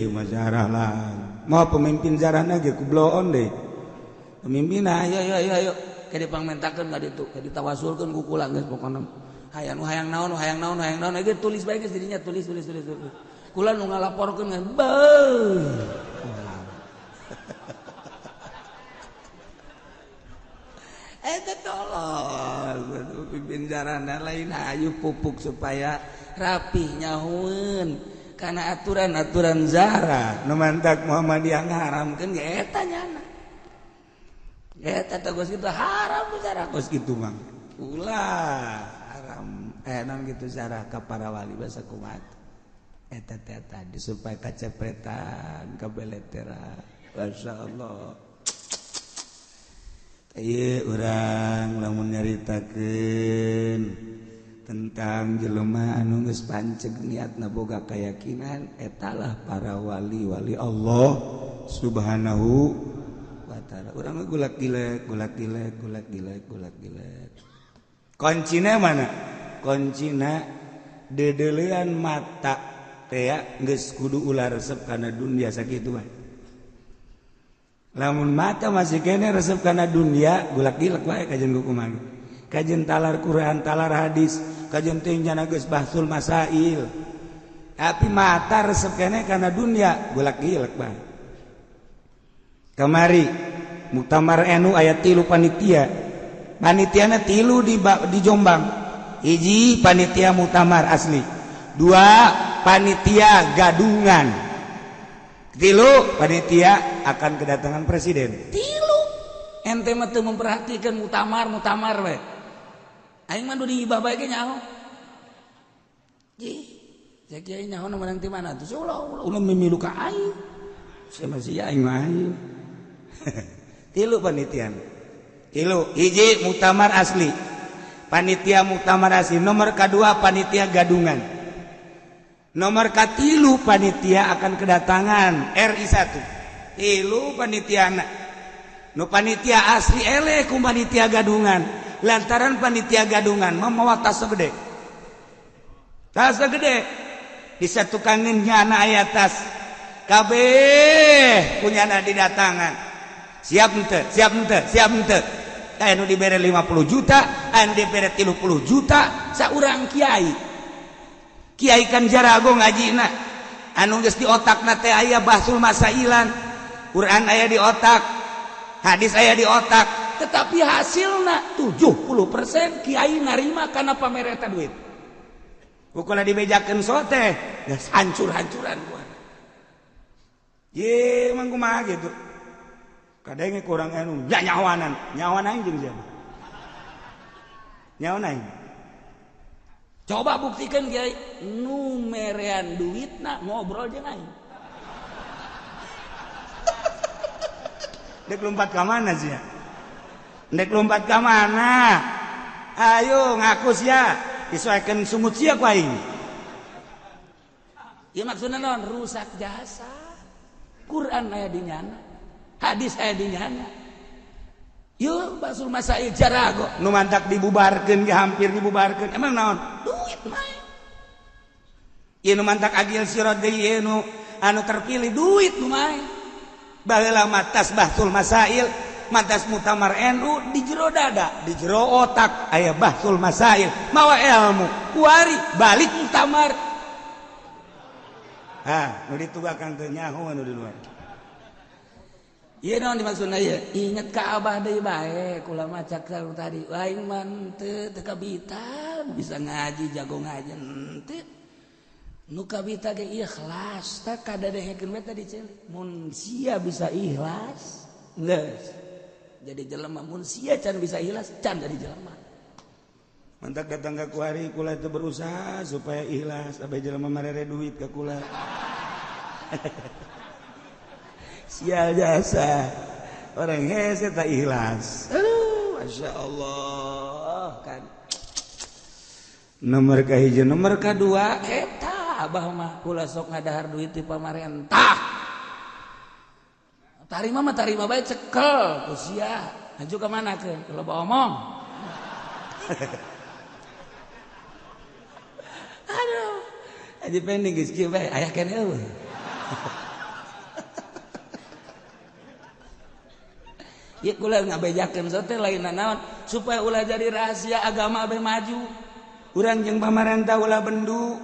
[SPEAKER 2] Mah zarah lah. Mau pemimpin zarahna ge kubloon deh. Pemimpin ayo ayo ayo ayo ke dipangmentakeun ka ditu, ke ditawasulkeun ku kula geus pokona. Hayang nu hayang naon, hayang naon, hayang naon ge tulis bae geus dirinya tulis tulis tulis tulis. Kula nu ngalaporkeun geus beuh. Eta tolol pimpin jarana lain hayu pupuk supaya rapih nyahueun kana aturan-aturan zarah nu mantak Muhammadiyah ngaharamkeun ge eta nyana. Eta teh geus kitu haram zarah geus kitu mah. Ulah haram naon kitu zarah ka para wali basa kumaha. Eta teh tadi supaya kacepretan kabeleteran. Masyaallah. Ieu urang lamun nyaritakeun tentang jelema anu geus panceg niatna boga keyakinan etalah para wali-wali Allah Subhanahu wa taala. Urang mah gulak gilek gulak gilek gulak gilek gulak gilek. Kuncina mana? Kuncina dedelean mata teh geus kudu ulah resep kana dunia sakitu bae. Lamun mata masih kene resep kana dunia gulak gilek wae kajen kumaha. Kajen talar Quran, talar hadis, kajen teh nyana geus bahsul masail. Tapi mata resep kene kana dunia gulak gilek bae. Kamari Muktamar NU aya 3 panitia. Panitiana 3 di Jombang. Hiji panitia muktamar asli. 2 panitia gadungan. 3 panitia akan kedatangan presiden.
[SPEAKER 1] 3 ente mah teu memperhatikan muktamar muktamar we. Aing mah di hibah bae ge nyaho. Ji, cek kiai nyaho nu menang ti mana tuh? Ulah ulah mimilu ka aing.
[SPEAKER 2] Sia masih aing mah aing. 3 panitia. 3 hiji muktamar asli. Panitia muktamar asli nomor kedua panitia gadungan. Nomor katilu panitia akan kedatangan RI 1. Tilu panitia nu panitia asli eleh ku panitia gadungan. Lantaran panitia gadungan memawa tas gede. Tas gede disatukangeun nyana aya tas. Kabeh kunyana didatangan. Siap henteu? Siap henteu? Siap henteu? Aya nu dibere 50 juta, aya nu dibere 30 juta, saurang kiai. Kiai kan jarago ngajina. Anu geus di otakna teh aya bahsul masailan. Quran aya di otak, hadis aya di otak.
[SPEAKER 1] Tetapi hasilna 70% kiai narima karena pamereta duit.
[SPEAKER 2] Pokoknya dibejakeun sote,
[SPEAKER 1] geus hancur-hancuran gua.
[SPEAKER 2] Ye, emang kumaha gitu. Kadang kurang anu, ya nyawanan, nyawan aing jeung siapa? Nyawan aing.
[SPEAKER 1] Coba buktikan kiai, nu merean duitna ngobrol jeung aing.
[SPEAKER 2] Dek lompat ka mana sih ya? Dek lompat ka mana? Ayo ngaku sia, disoekeun sumut sia ku aing.
[SPEAKER 1] Ieu maksudna naon? Rusak jasa. Quran aya di nyana, hadis aya di nyana. Yeuh basul masail jarago
[SPEAKER 2] nu mantak dibubarkeun ge hampir dibubarkeun. Emang naon?
[SPEAKER 1] Duit mah.
[SPEAKER 2] Ieu nu mantak Agil Sirot deui ieu nu anu terpilih duit nu mah. Baheula matas Bahsul Masail, matas Muktamar NU di jero dada, di jero otak aya Bahsul Masail, mawa ilmu, kuari balik muktamar. Hah, nu ditugakan teu nyaho anu di luar.
[SPEAKER 1] Ieu naon dimaksudna ieu? Inget ka abah deui bae, kula mah cak tadi, aing mah teu teu kabita bisa ngaji, jago ngaji henteu. Nu kabita ge ikhlas, tah kadadehekeun we tadi ceuli. Mun sia bisa ikhlas, geus jadi jelema. Mun sia can bisa ikhlas, can jadi jelema.
[SPEAKER 2] Mantak datang ka kuari kula teu berusaha supaya ikhlas, abeh jelema marere duit ka kula. Sial jasa. Orang hese tak ikhlas.
[SPEAKER 1] Aduh, Masya Allah kan.
[SPEAKER 2] Nomor kahiji, nomor
[SPEAKER 1] kadua eta abah mah kula sok ngadahar duit di pamarentah. Tarima mah tarima bae cekel ku sia. Maju ka mana ke? Loba omong. Aduh. Aji pending geus kieu bae aya keneh eueuh. Ieu kula ngabejakeun sote lain naon supaya ulah jadi rahasia agama abeh maju.
[SPEAKER 2] Urang jeung pamarentah ulah bendu.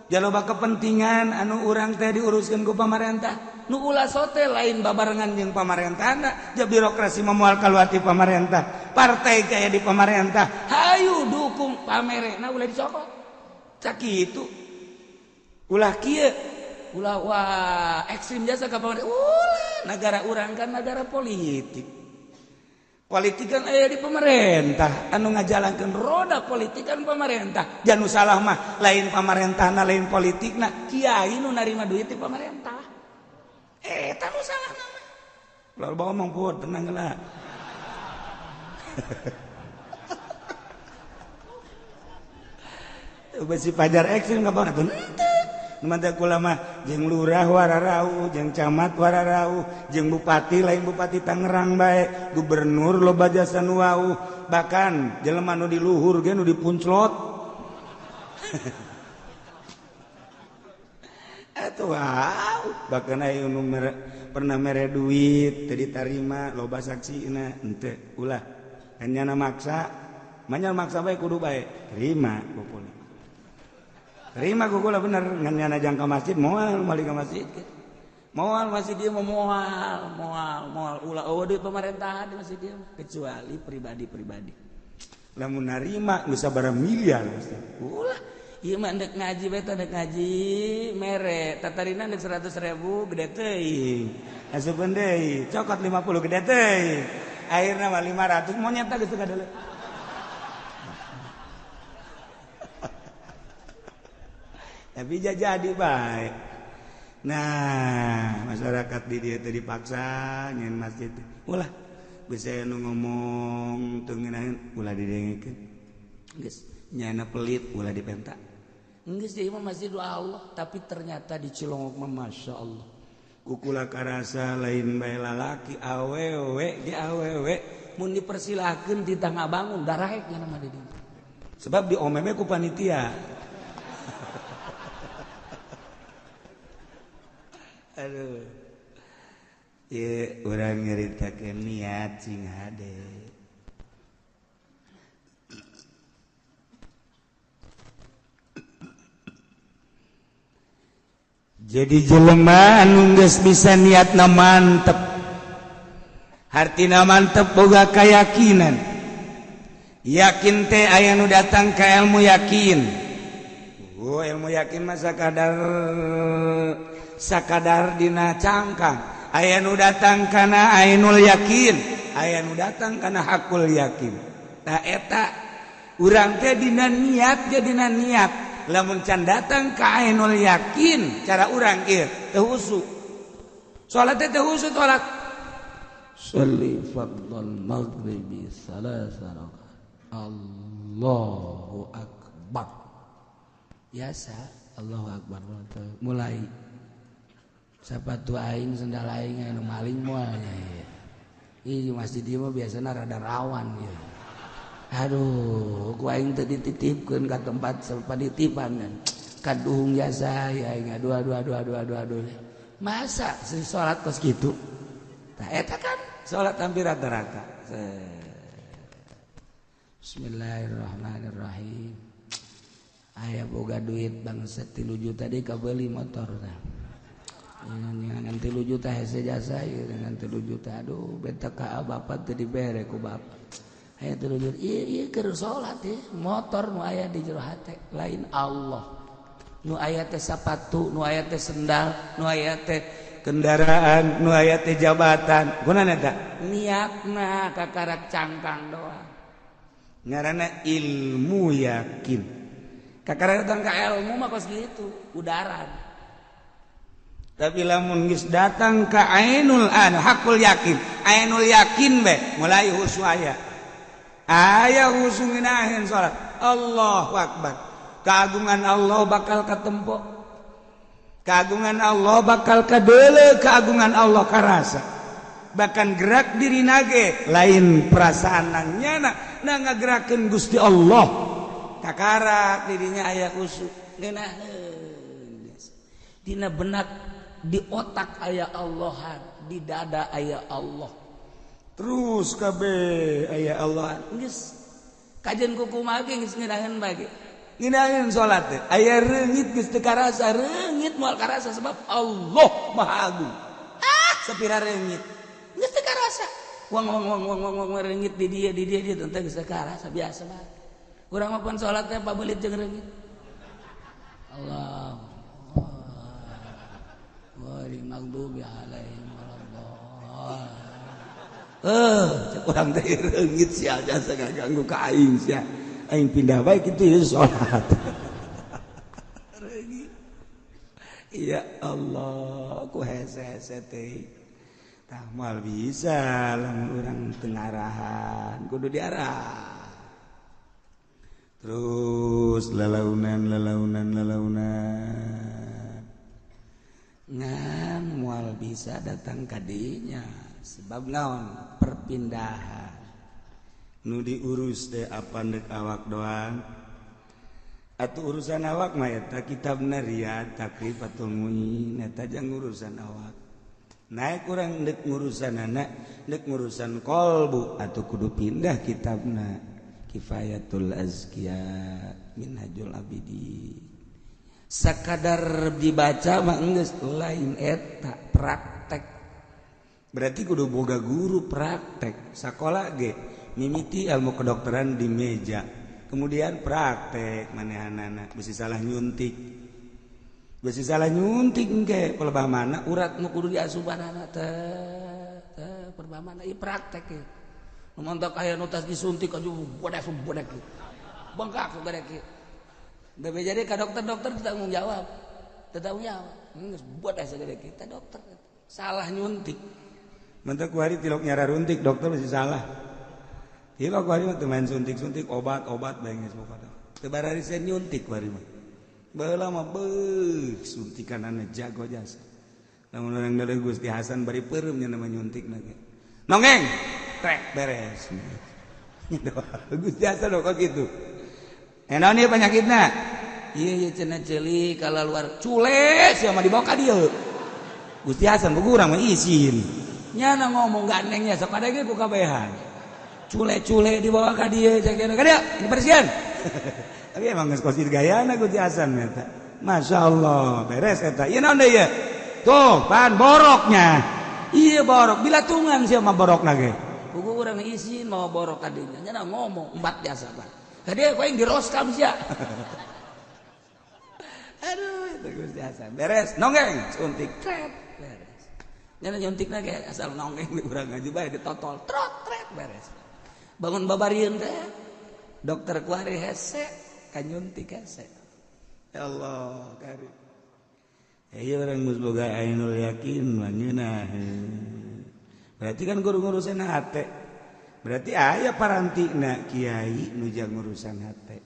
[SPEAKER 2] Jaloba kepentingan anu urang teh diuruskeun ku pamarentah. Nu ulah sote lain babarengan jeung pamarentahna, ja birokrasi mah moal kaluar ti pamarentah. Partai kaya di pamarentah.
[SPEAKER 1] Hayu dukung pamerena ulah dicokot.
[SPEAKER 2] Cak kitu. Ulah kieu,
[SPEAKER 1] ulah wah ekstrim jasa ka pamarentah. Ulah negara urang kan negara politik. Politik kan aya di pemerintah, anu ngajalankeun roda politik kan pemerintah.
[SPEAKER 2] Janu salah mah lain pamarentahna lain politikna,
[SPEAKER 1] kiai nu narima duit di pemerintah. Eta nu salah mah.
[SPEAKER 2] Lalu bawa omong pun tenang lah. Besi pajar ekstrim ka bang atuh. Mantap kula mah jeung lurah wararau, jeung camat wararau, jeung bupati lain bupati Tangerang bae, gubernur loba jasa nu wau, bahkan jelema nu di luhur ge nu dipunclot. Atuh wow, bahkan aya nu pernah mere duit teu ditarima loba saksina, henteu ulah. Hanyana maksa, manya maksa bae kudu bae, terima pokona. Terima kula bener ngan nyana jang ka masjid moal balik ka masjid.
[SPEAKER 1] Moal masjid dia mau moal, moal, moal ulah eueuh duit pemerintahan di masjid dia kecuali pribadi-pribadi.
[SPEAKER 2] Lamun narima geus sabaraha miliar mesti.
[SPEAKER 1] Ulah, ieu mah ndek ngaji bae teh ndek ngaji mere, tatarina ndek 100.000 gede teuing.
[SPEAKER 2] Asupeun deui, cokot 50 gede teuing. Akhirna mah 500 monyet geus teu kadeuleu. Tapi jadi baik. Nah, masyarakat di dia teh dipaksa nyen masjid. Ulah bisa nu ngomong teu ngeunaheun ulah didengekeun.
[SPEAKER 1] Geus
[SPEAKER 2] nyana pelit ulah dipenta.
[SPEAKER 1] Geus ieu mah masjid doa Allah, tapi ternyata di Cilongok mah Masya Allah.
[SPEAKER 2] Kukula karasa lain bae lalaki awewe ge awewe
[SPEAKER 1] mun dipersilahkeun di tangga bangun daraek nya mah di dieu.
[SPEAKER 2] Sebab diomeme ku panitia. Aduh. Ieu urang nyaritakeun niat sing hade. Jadi jelema anu geus bisa niatna mantep. Artina mantep boga keyakinan. Yakin teh aya nu datang ke ilmu yakin. Oh, ilmu yakin mah sakadar sakadar dina cangkang. Aya nu datang kana ainul yakin, aya nu datang kana hakul yakin. Tah eta urang teh dina niat ge dina niat. Lamun can datang ka ainul yakin, cara urang ieu teu husu. Salat teh teu husu salat.
[SPEAKER 1] Sholli fardhal maghribi salasa rakaat. Allahu akbar. Biasa Allahu akbar mulai sapatu aing sendal aing anu maling moal nya. Ih masjid ieu mah biasana rada rawan ieu. Aduh, ku aing teh dititipkeun ka tempat panitipan kan. Kaduhung jasa ya aing aduh aduh aduh aduh aduh aduh. Masa si salat kos kitu? Tah eta kan
[SPEAKER 2] salat hampir rata-rata.
[SPEAKER 1] Bismillahirrahmanirrahim. Aya boga duit bangsa 3 juta deui kabeuli motor tah. Ngan 3 juta hese jasa ieu ngan 3 juta. Aduh, beta ka bapak teu dibere ku bapak. Aya 3 juta. Ieu ieu keur salat ieu motor nu aya di jero hate lain Allah. Nu aya teh sapatu, nu aya teh sendal, nu aya teh
[SPEAKER 2] kendaraan, nu aya teh jabatan. Gunana eta?
[SPEAKER 1] Niatna kakarak cangkang doang.
[SPEAKER 2] Ngaranna ilmu yakin.
[SPEAKER 1] Kakarak datang ka ilmu mah kos kitu, udaran.
[SPEAKER 2] Tapi lamun geus datang ka ainul anu hakul yakin, ainul yakin be mulai husu aya. Aya husu ngeunaheun salat. Allahu akbar. Keagungan Allah bakal katempo. Keagungan Allah bakal kadeule, keagungan Allah karasa. Bahkan gerak diri nage lain perasaan nang nyana na ngagerakeun Gusti Allah.
[SPEAKER 1] Kakarak dirinya aya khusyuk ngeunaheun. Dina benak di otak aya Allahan, di dada aya Allah.
[SPEAKER 2] Terus kabeh aya Allah.
[SPEAKER 1] Geus kajen kukumaha ge geus ngeunaheun bae ge.
[SPEAKER 2] Ngeunaheun salat teh aya reungit geus teu karasa,
[SPEAKER 1] reungit moal karasa sebab Allah Maha Agung. Ah, sapira reungit. Geus teu karasa. Wang wang wang wang wang wang reungit di dia teh geus teu karasa biasa bae. Urang mah pan salat teh pabeulit jeung reungit. Allah. Ghairil maghdubi alaihim waladdallin.
[SPEAKER 2] Cek urang teh reungit sia jasa ngaganggu ka aing sia. Aing pindah bae kitu ya salat. Reungit. Ya Allah, ku hese-hese teh. Tah moal bisa lamun urang teu ngarahan, kudu diarah. Terus lalaunan lalaunan lalaunan.
[SPEAKER 1] Ngan moal bisa datang kadinya sebab naon perpindahan.
[SPEAKER 2] Nu diurus teh apa ndek awak doang atuh urusan awak mah eta kitabna Riyad Takrifatul Muin eta jang urusan awak. Naik urang ndek ngurusan anak ndek ngurusan kolbu atuh kudu pindah kitabna Kifayatul Azkiya Minhajul Abidin.
[SPEAKER 1] Sakadar dibaca mah geus lain eta praktek.
[SPEAKER 2] Berarti kudu boga guru praktek. Sakola ge mimiti ilmu kedokteran di meja, kemudian praktek manehanana besi salah nyuntik. Besi salah nyuntik engke pelebah mana
[SPEAKER 1] urat nu kudu diasubanana teh teh pelebah mana ieu praktek ieu. Nu montok aya nu tas disuntik aja bodek bodek. Bengkak gede kieu. BPJD ka dokter-dokter tanggung jawab. Tanggung jawab. Geus bodek sagede kita dokter. Salah nyuntik.
[SPEAKER 2] Mentek ku hari tilok nyara runtik dokter masih salah. Tilok ku hari mah teu main suntik-suntik obat-obat bae geus pokona. Teu bararisen nyuntik ku hari mah. Baheula mah beuh suntikanana jago jasa. Lamun urang deuleu Gusti Hasan bari peureum nya nama nyuntikna ge. Nongeng trek beres. Gusti Hasan kok kitu. Naon ieu penyakitna?
[SPEAKER 1] Ieu ieu cenah ceuli kalaluar cule sia mah dibawa ka dieu.
[SPEAKER 2] Gusti Hasan buku urang mah isin.
[SPEAKER 1] Nyana ngomong gandengnya sok ada ge ku kabehan. Cule-cule dibawa ka dieu cek ka dieu dibersihan.
[SPEAKER 2] Tapi emang geus kos gayana Gusti Hasan eta. Masyaallah, beres eta. Ieu naon deui ieu? Tuh, pan boroknya. Iya borok bilatungan sia mah borok lagi.
[SPEAKER 1] Pugu urang izin mau borok kadinya. Nya ngomong empat jasa Pak. Tadi aku yang diroskam sia.
[SPEAKER 2] Aduh, itu Gusti Hasan. Beres, nonggeng, suntik, tret, beres.
[SPEAKER 1] Nya nyuntikna ge asal nonggeng di urang ngaji bae ditotol, trot, tret, beres. Bangun babarieun teh. Dokter kuari hese, kanyuntik hese.
[SPEAKER 2] Ya Allah, karim. Ieu urang geus boga ainul yakin mah ngeunah. Berarti kan guru ngurusan hate. Berarti aya parantina kiai nu jang ngurusan hate.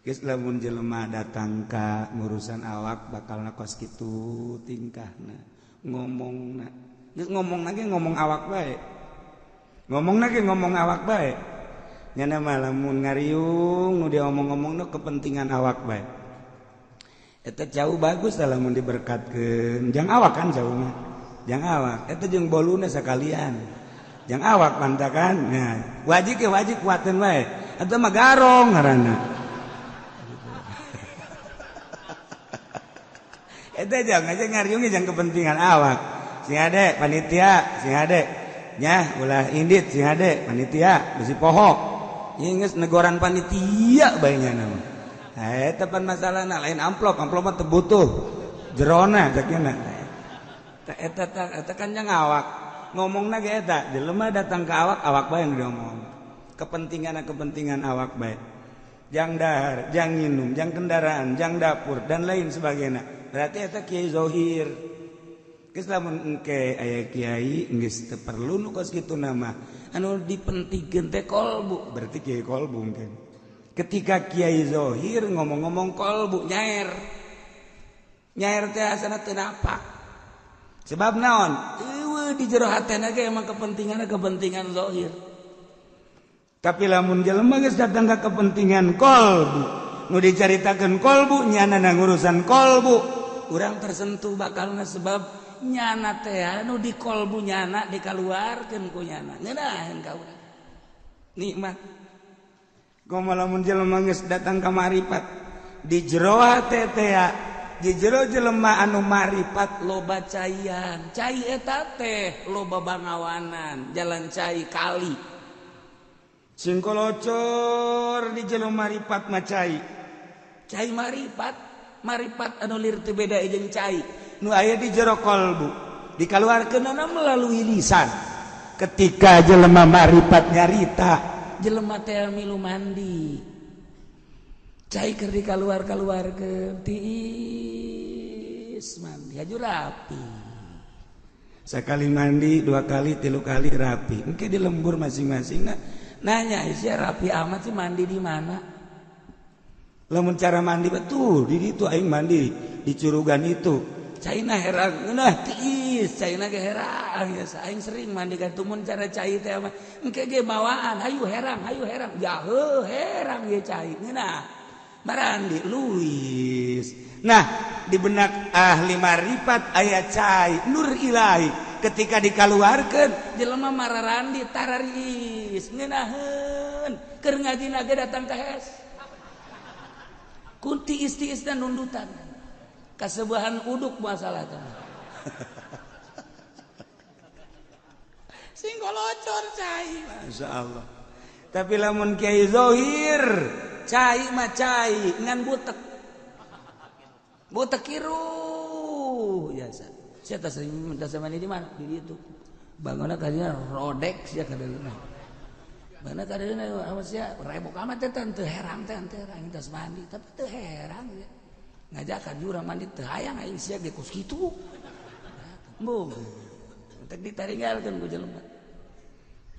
[SPEAKER 2] Geus lamun jelema datang ka ngurusan awak bakalna kos kitu tingkahna, ngomongna. Geus ngomong lagi ngomong awak bae. Ngomong lagi ngomong awak bae. Nyana mah lamun ngariung nu diomong-omongna kepentingan awak bae. Eta jauh bagus lamun diberkatkeun. Jang awak kan jauh mah. Jang awak eta jeung boluna sakalian. Jang awak pantakan. Nah, wajib ke wajib kuateun bae. Eta mah garong ngaranna. Eta jangan aja ngariungnya jangan kepentingan awak. Sing ade panitia, sing ade nya ulah indit sing ade panitia besi poho. Ieu geus negoran panitia bae nya mah. Eta pan masalahna lain amplop, amplop mah teu butuh. Jerona cekna. Eta eta kan jang awak. Ngomongna ge eta, jelema datang ke awak, awak bae yang diomong. Kepentingan awak bae. Jang dahar, jang minum, jang kendaraan, jang dapur dan lain sebagainya. Berarti eta kiai zohir. Geus lamun engke aya kiai geus teu perlu nu kos kitu nama. Anu dipentingkeun teh kolbu, berarti kiai kolbu mungkin. Ketika kiai zohir ngomong-ngomong kolbu nyair. Nyair teh asana teu napak. Sebab naon? Eueuh di jero hatena ge emang kepentingan zohir. Tapi lamun jelema geus datang ka kepentingan kolbu, nu dicaritakeun kolbu nyana ngurusan kolbu,
[SPEAKER 1] urang tersentuh bakalna sebab nyana teh anu di kolbu nyana dikaluarkeun ku nyana. Ngeunaheun ka urang. Nikmat.
[SPEAKER 2] Komo lamun jelema geus datang ka marifat, di jero hate teh di jero jelema anu marifat
[SPEAKER 1] loba caian, cai eta teh loba bangawanan, jalan cai kali.
[SPEAKER 2] Singkolocor di jero marifat mah cai.
[SPEAKER 1] Cai marifat, marifat anu lir teu beda jeung cai
[SPEAKER 2] nu aya di jero kolbu, dikaluarkeunana melalui lisan. Ketika jelema marifat nyarita,
[SPEAKER 1] jelema teh milu mandi. Cai keur dikaluar-kaluarkeun tiis mandi haju rapi.
[SPEAKER 2] Sekali mandi, dua kali, tilu kali rapi. Engke di lembur masing-masing nah,
[SPEAKER 1] nanya sia rapi amat sih mandi di mana?
[SPEAKER 2] Lamun cara mandi betul di ditu aing mandi di curugan itu.
[SPEAKER 1] Caina herang ngeunah tiis, caina ge herang ya aing sering mandi ka tumun cara cai teh mah. Engke ge bawaan hayu herang, jaheuh herang ye cai ngeunah.
[SPEAKER 2] Marandi luis. Nah, di benak ahli marifat aya cai nur ilahi ketika dikaluarkeun
[SPEAKER 1] jelema mararandi tararis ngeunaheun keur ngajina ge datang ka hes. Kunti isti-isna nundutan. Kasebahan uduk masalah teh. Sing golocor cai.
[SPEAKER 2] Masya Allah. Tapi lamun kiai zohir
[SPEAKER 1] cai mah cai ngan butek. Butek kiruh biasa. Sia teh sering minta sama di mana? Di ditu. Bangunna kadinya rodek sia kadeuleuh. Bangunna kadeuleuh awas sia rebok amat teh teu herang teh teu herang tas mandi tapi teu herang ya. Ngajakan jurang mandi teu hayang aing sia ge kos kitu. Embung. Teh ditaringgalkeun ku jelema.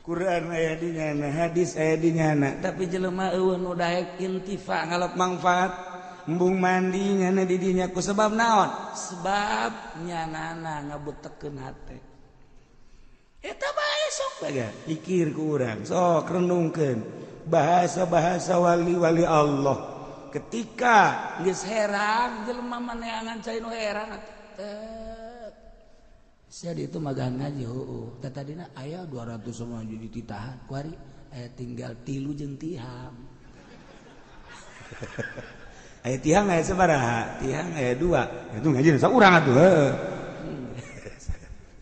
[SPEAKER 2] Quran aya di nyana, hadis aya di nyana,
[SPEAKER 1] tapi jelema eueuh nu daek intifa
[SPEAKER 2] ngalap manfaat. Embung mandi nyana di dinya ku sebab naon?
[SPEAKER 1] Sebab nyanana ngabutekeun hate. Eta bae sok
[SPEAKER 2] bae pikir ku urang, sok renungkeun bahasa-bahasa wali-wali Allah. Ketika
[SPEAKER 1] geus herang jelema maneangan cai nu herang teh. Sia di itu magang ngaji heueuh. Tah tadina aya 200 sama jadi ditahan kuari aya tinggal 3 jeung tihang.
[SPEAKER 2] Aya tihang aya sabaraha? Tihang aya 2. Itu ngaji saurang atuh heueuh.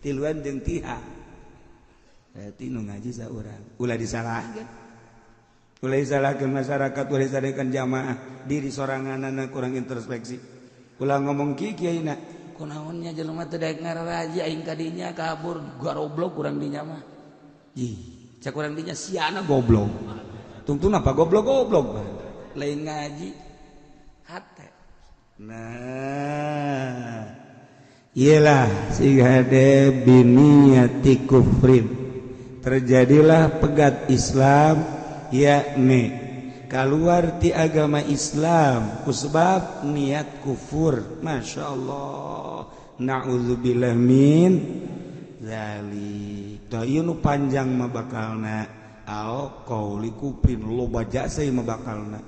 [SPEAKER 2] Tiluan jeung tiha. Berarti nu ngaji saurang. Ulah disalahkeun. Ulah disalahkeun masyarakat, ulah disalahkeun jamaah, diri soranganana kurang introspeksi. Ulah ngomong kieu kiaina,
[SPEAKER 1] kunaonnya jelema teu daek ngararaji aing kadinya kabur garoblok urang dinya mah.
[SPEAKER 2] Ih, cek urang dinya siana goblok. Tungtun apa goblok-goblok
[SPEAKER 1] lain ngaji hate.
[SPEAKER 2] Nah, iyalah sehingga de biniyati kufrin terjadilah pegat Islam, yakni keluar ti agama Islam kusebab niat kufur. Masya Allah, na'udzubillah min dzalik. Tah ieu nu panjang mah bakalna au qauli kufrin, loba jasa mah bakalna.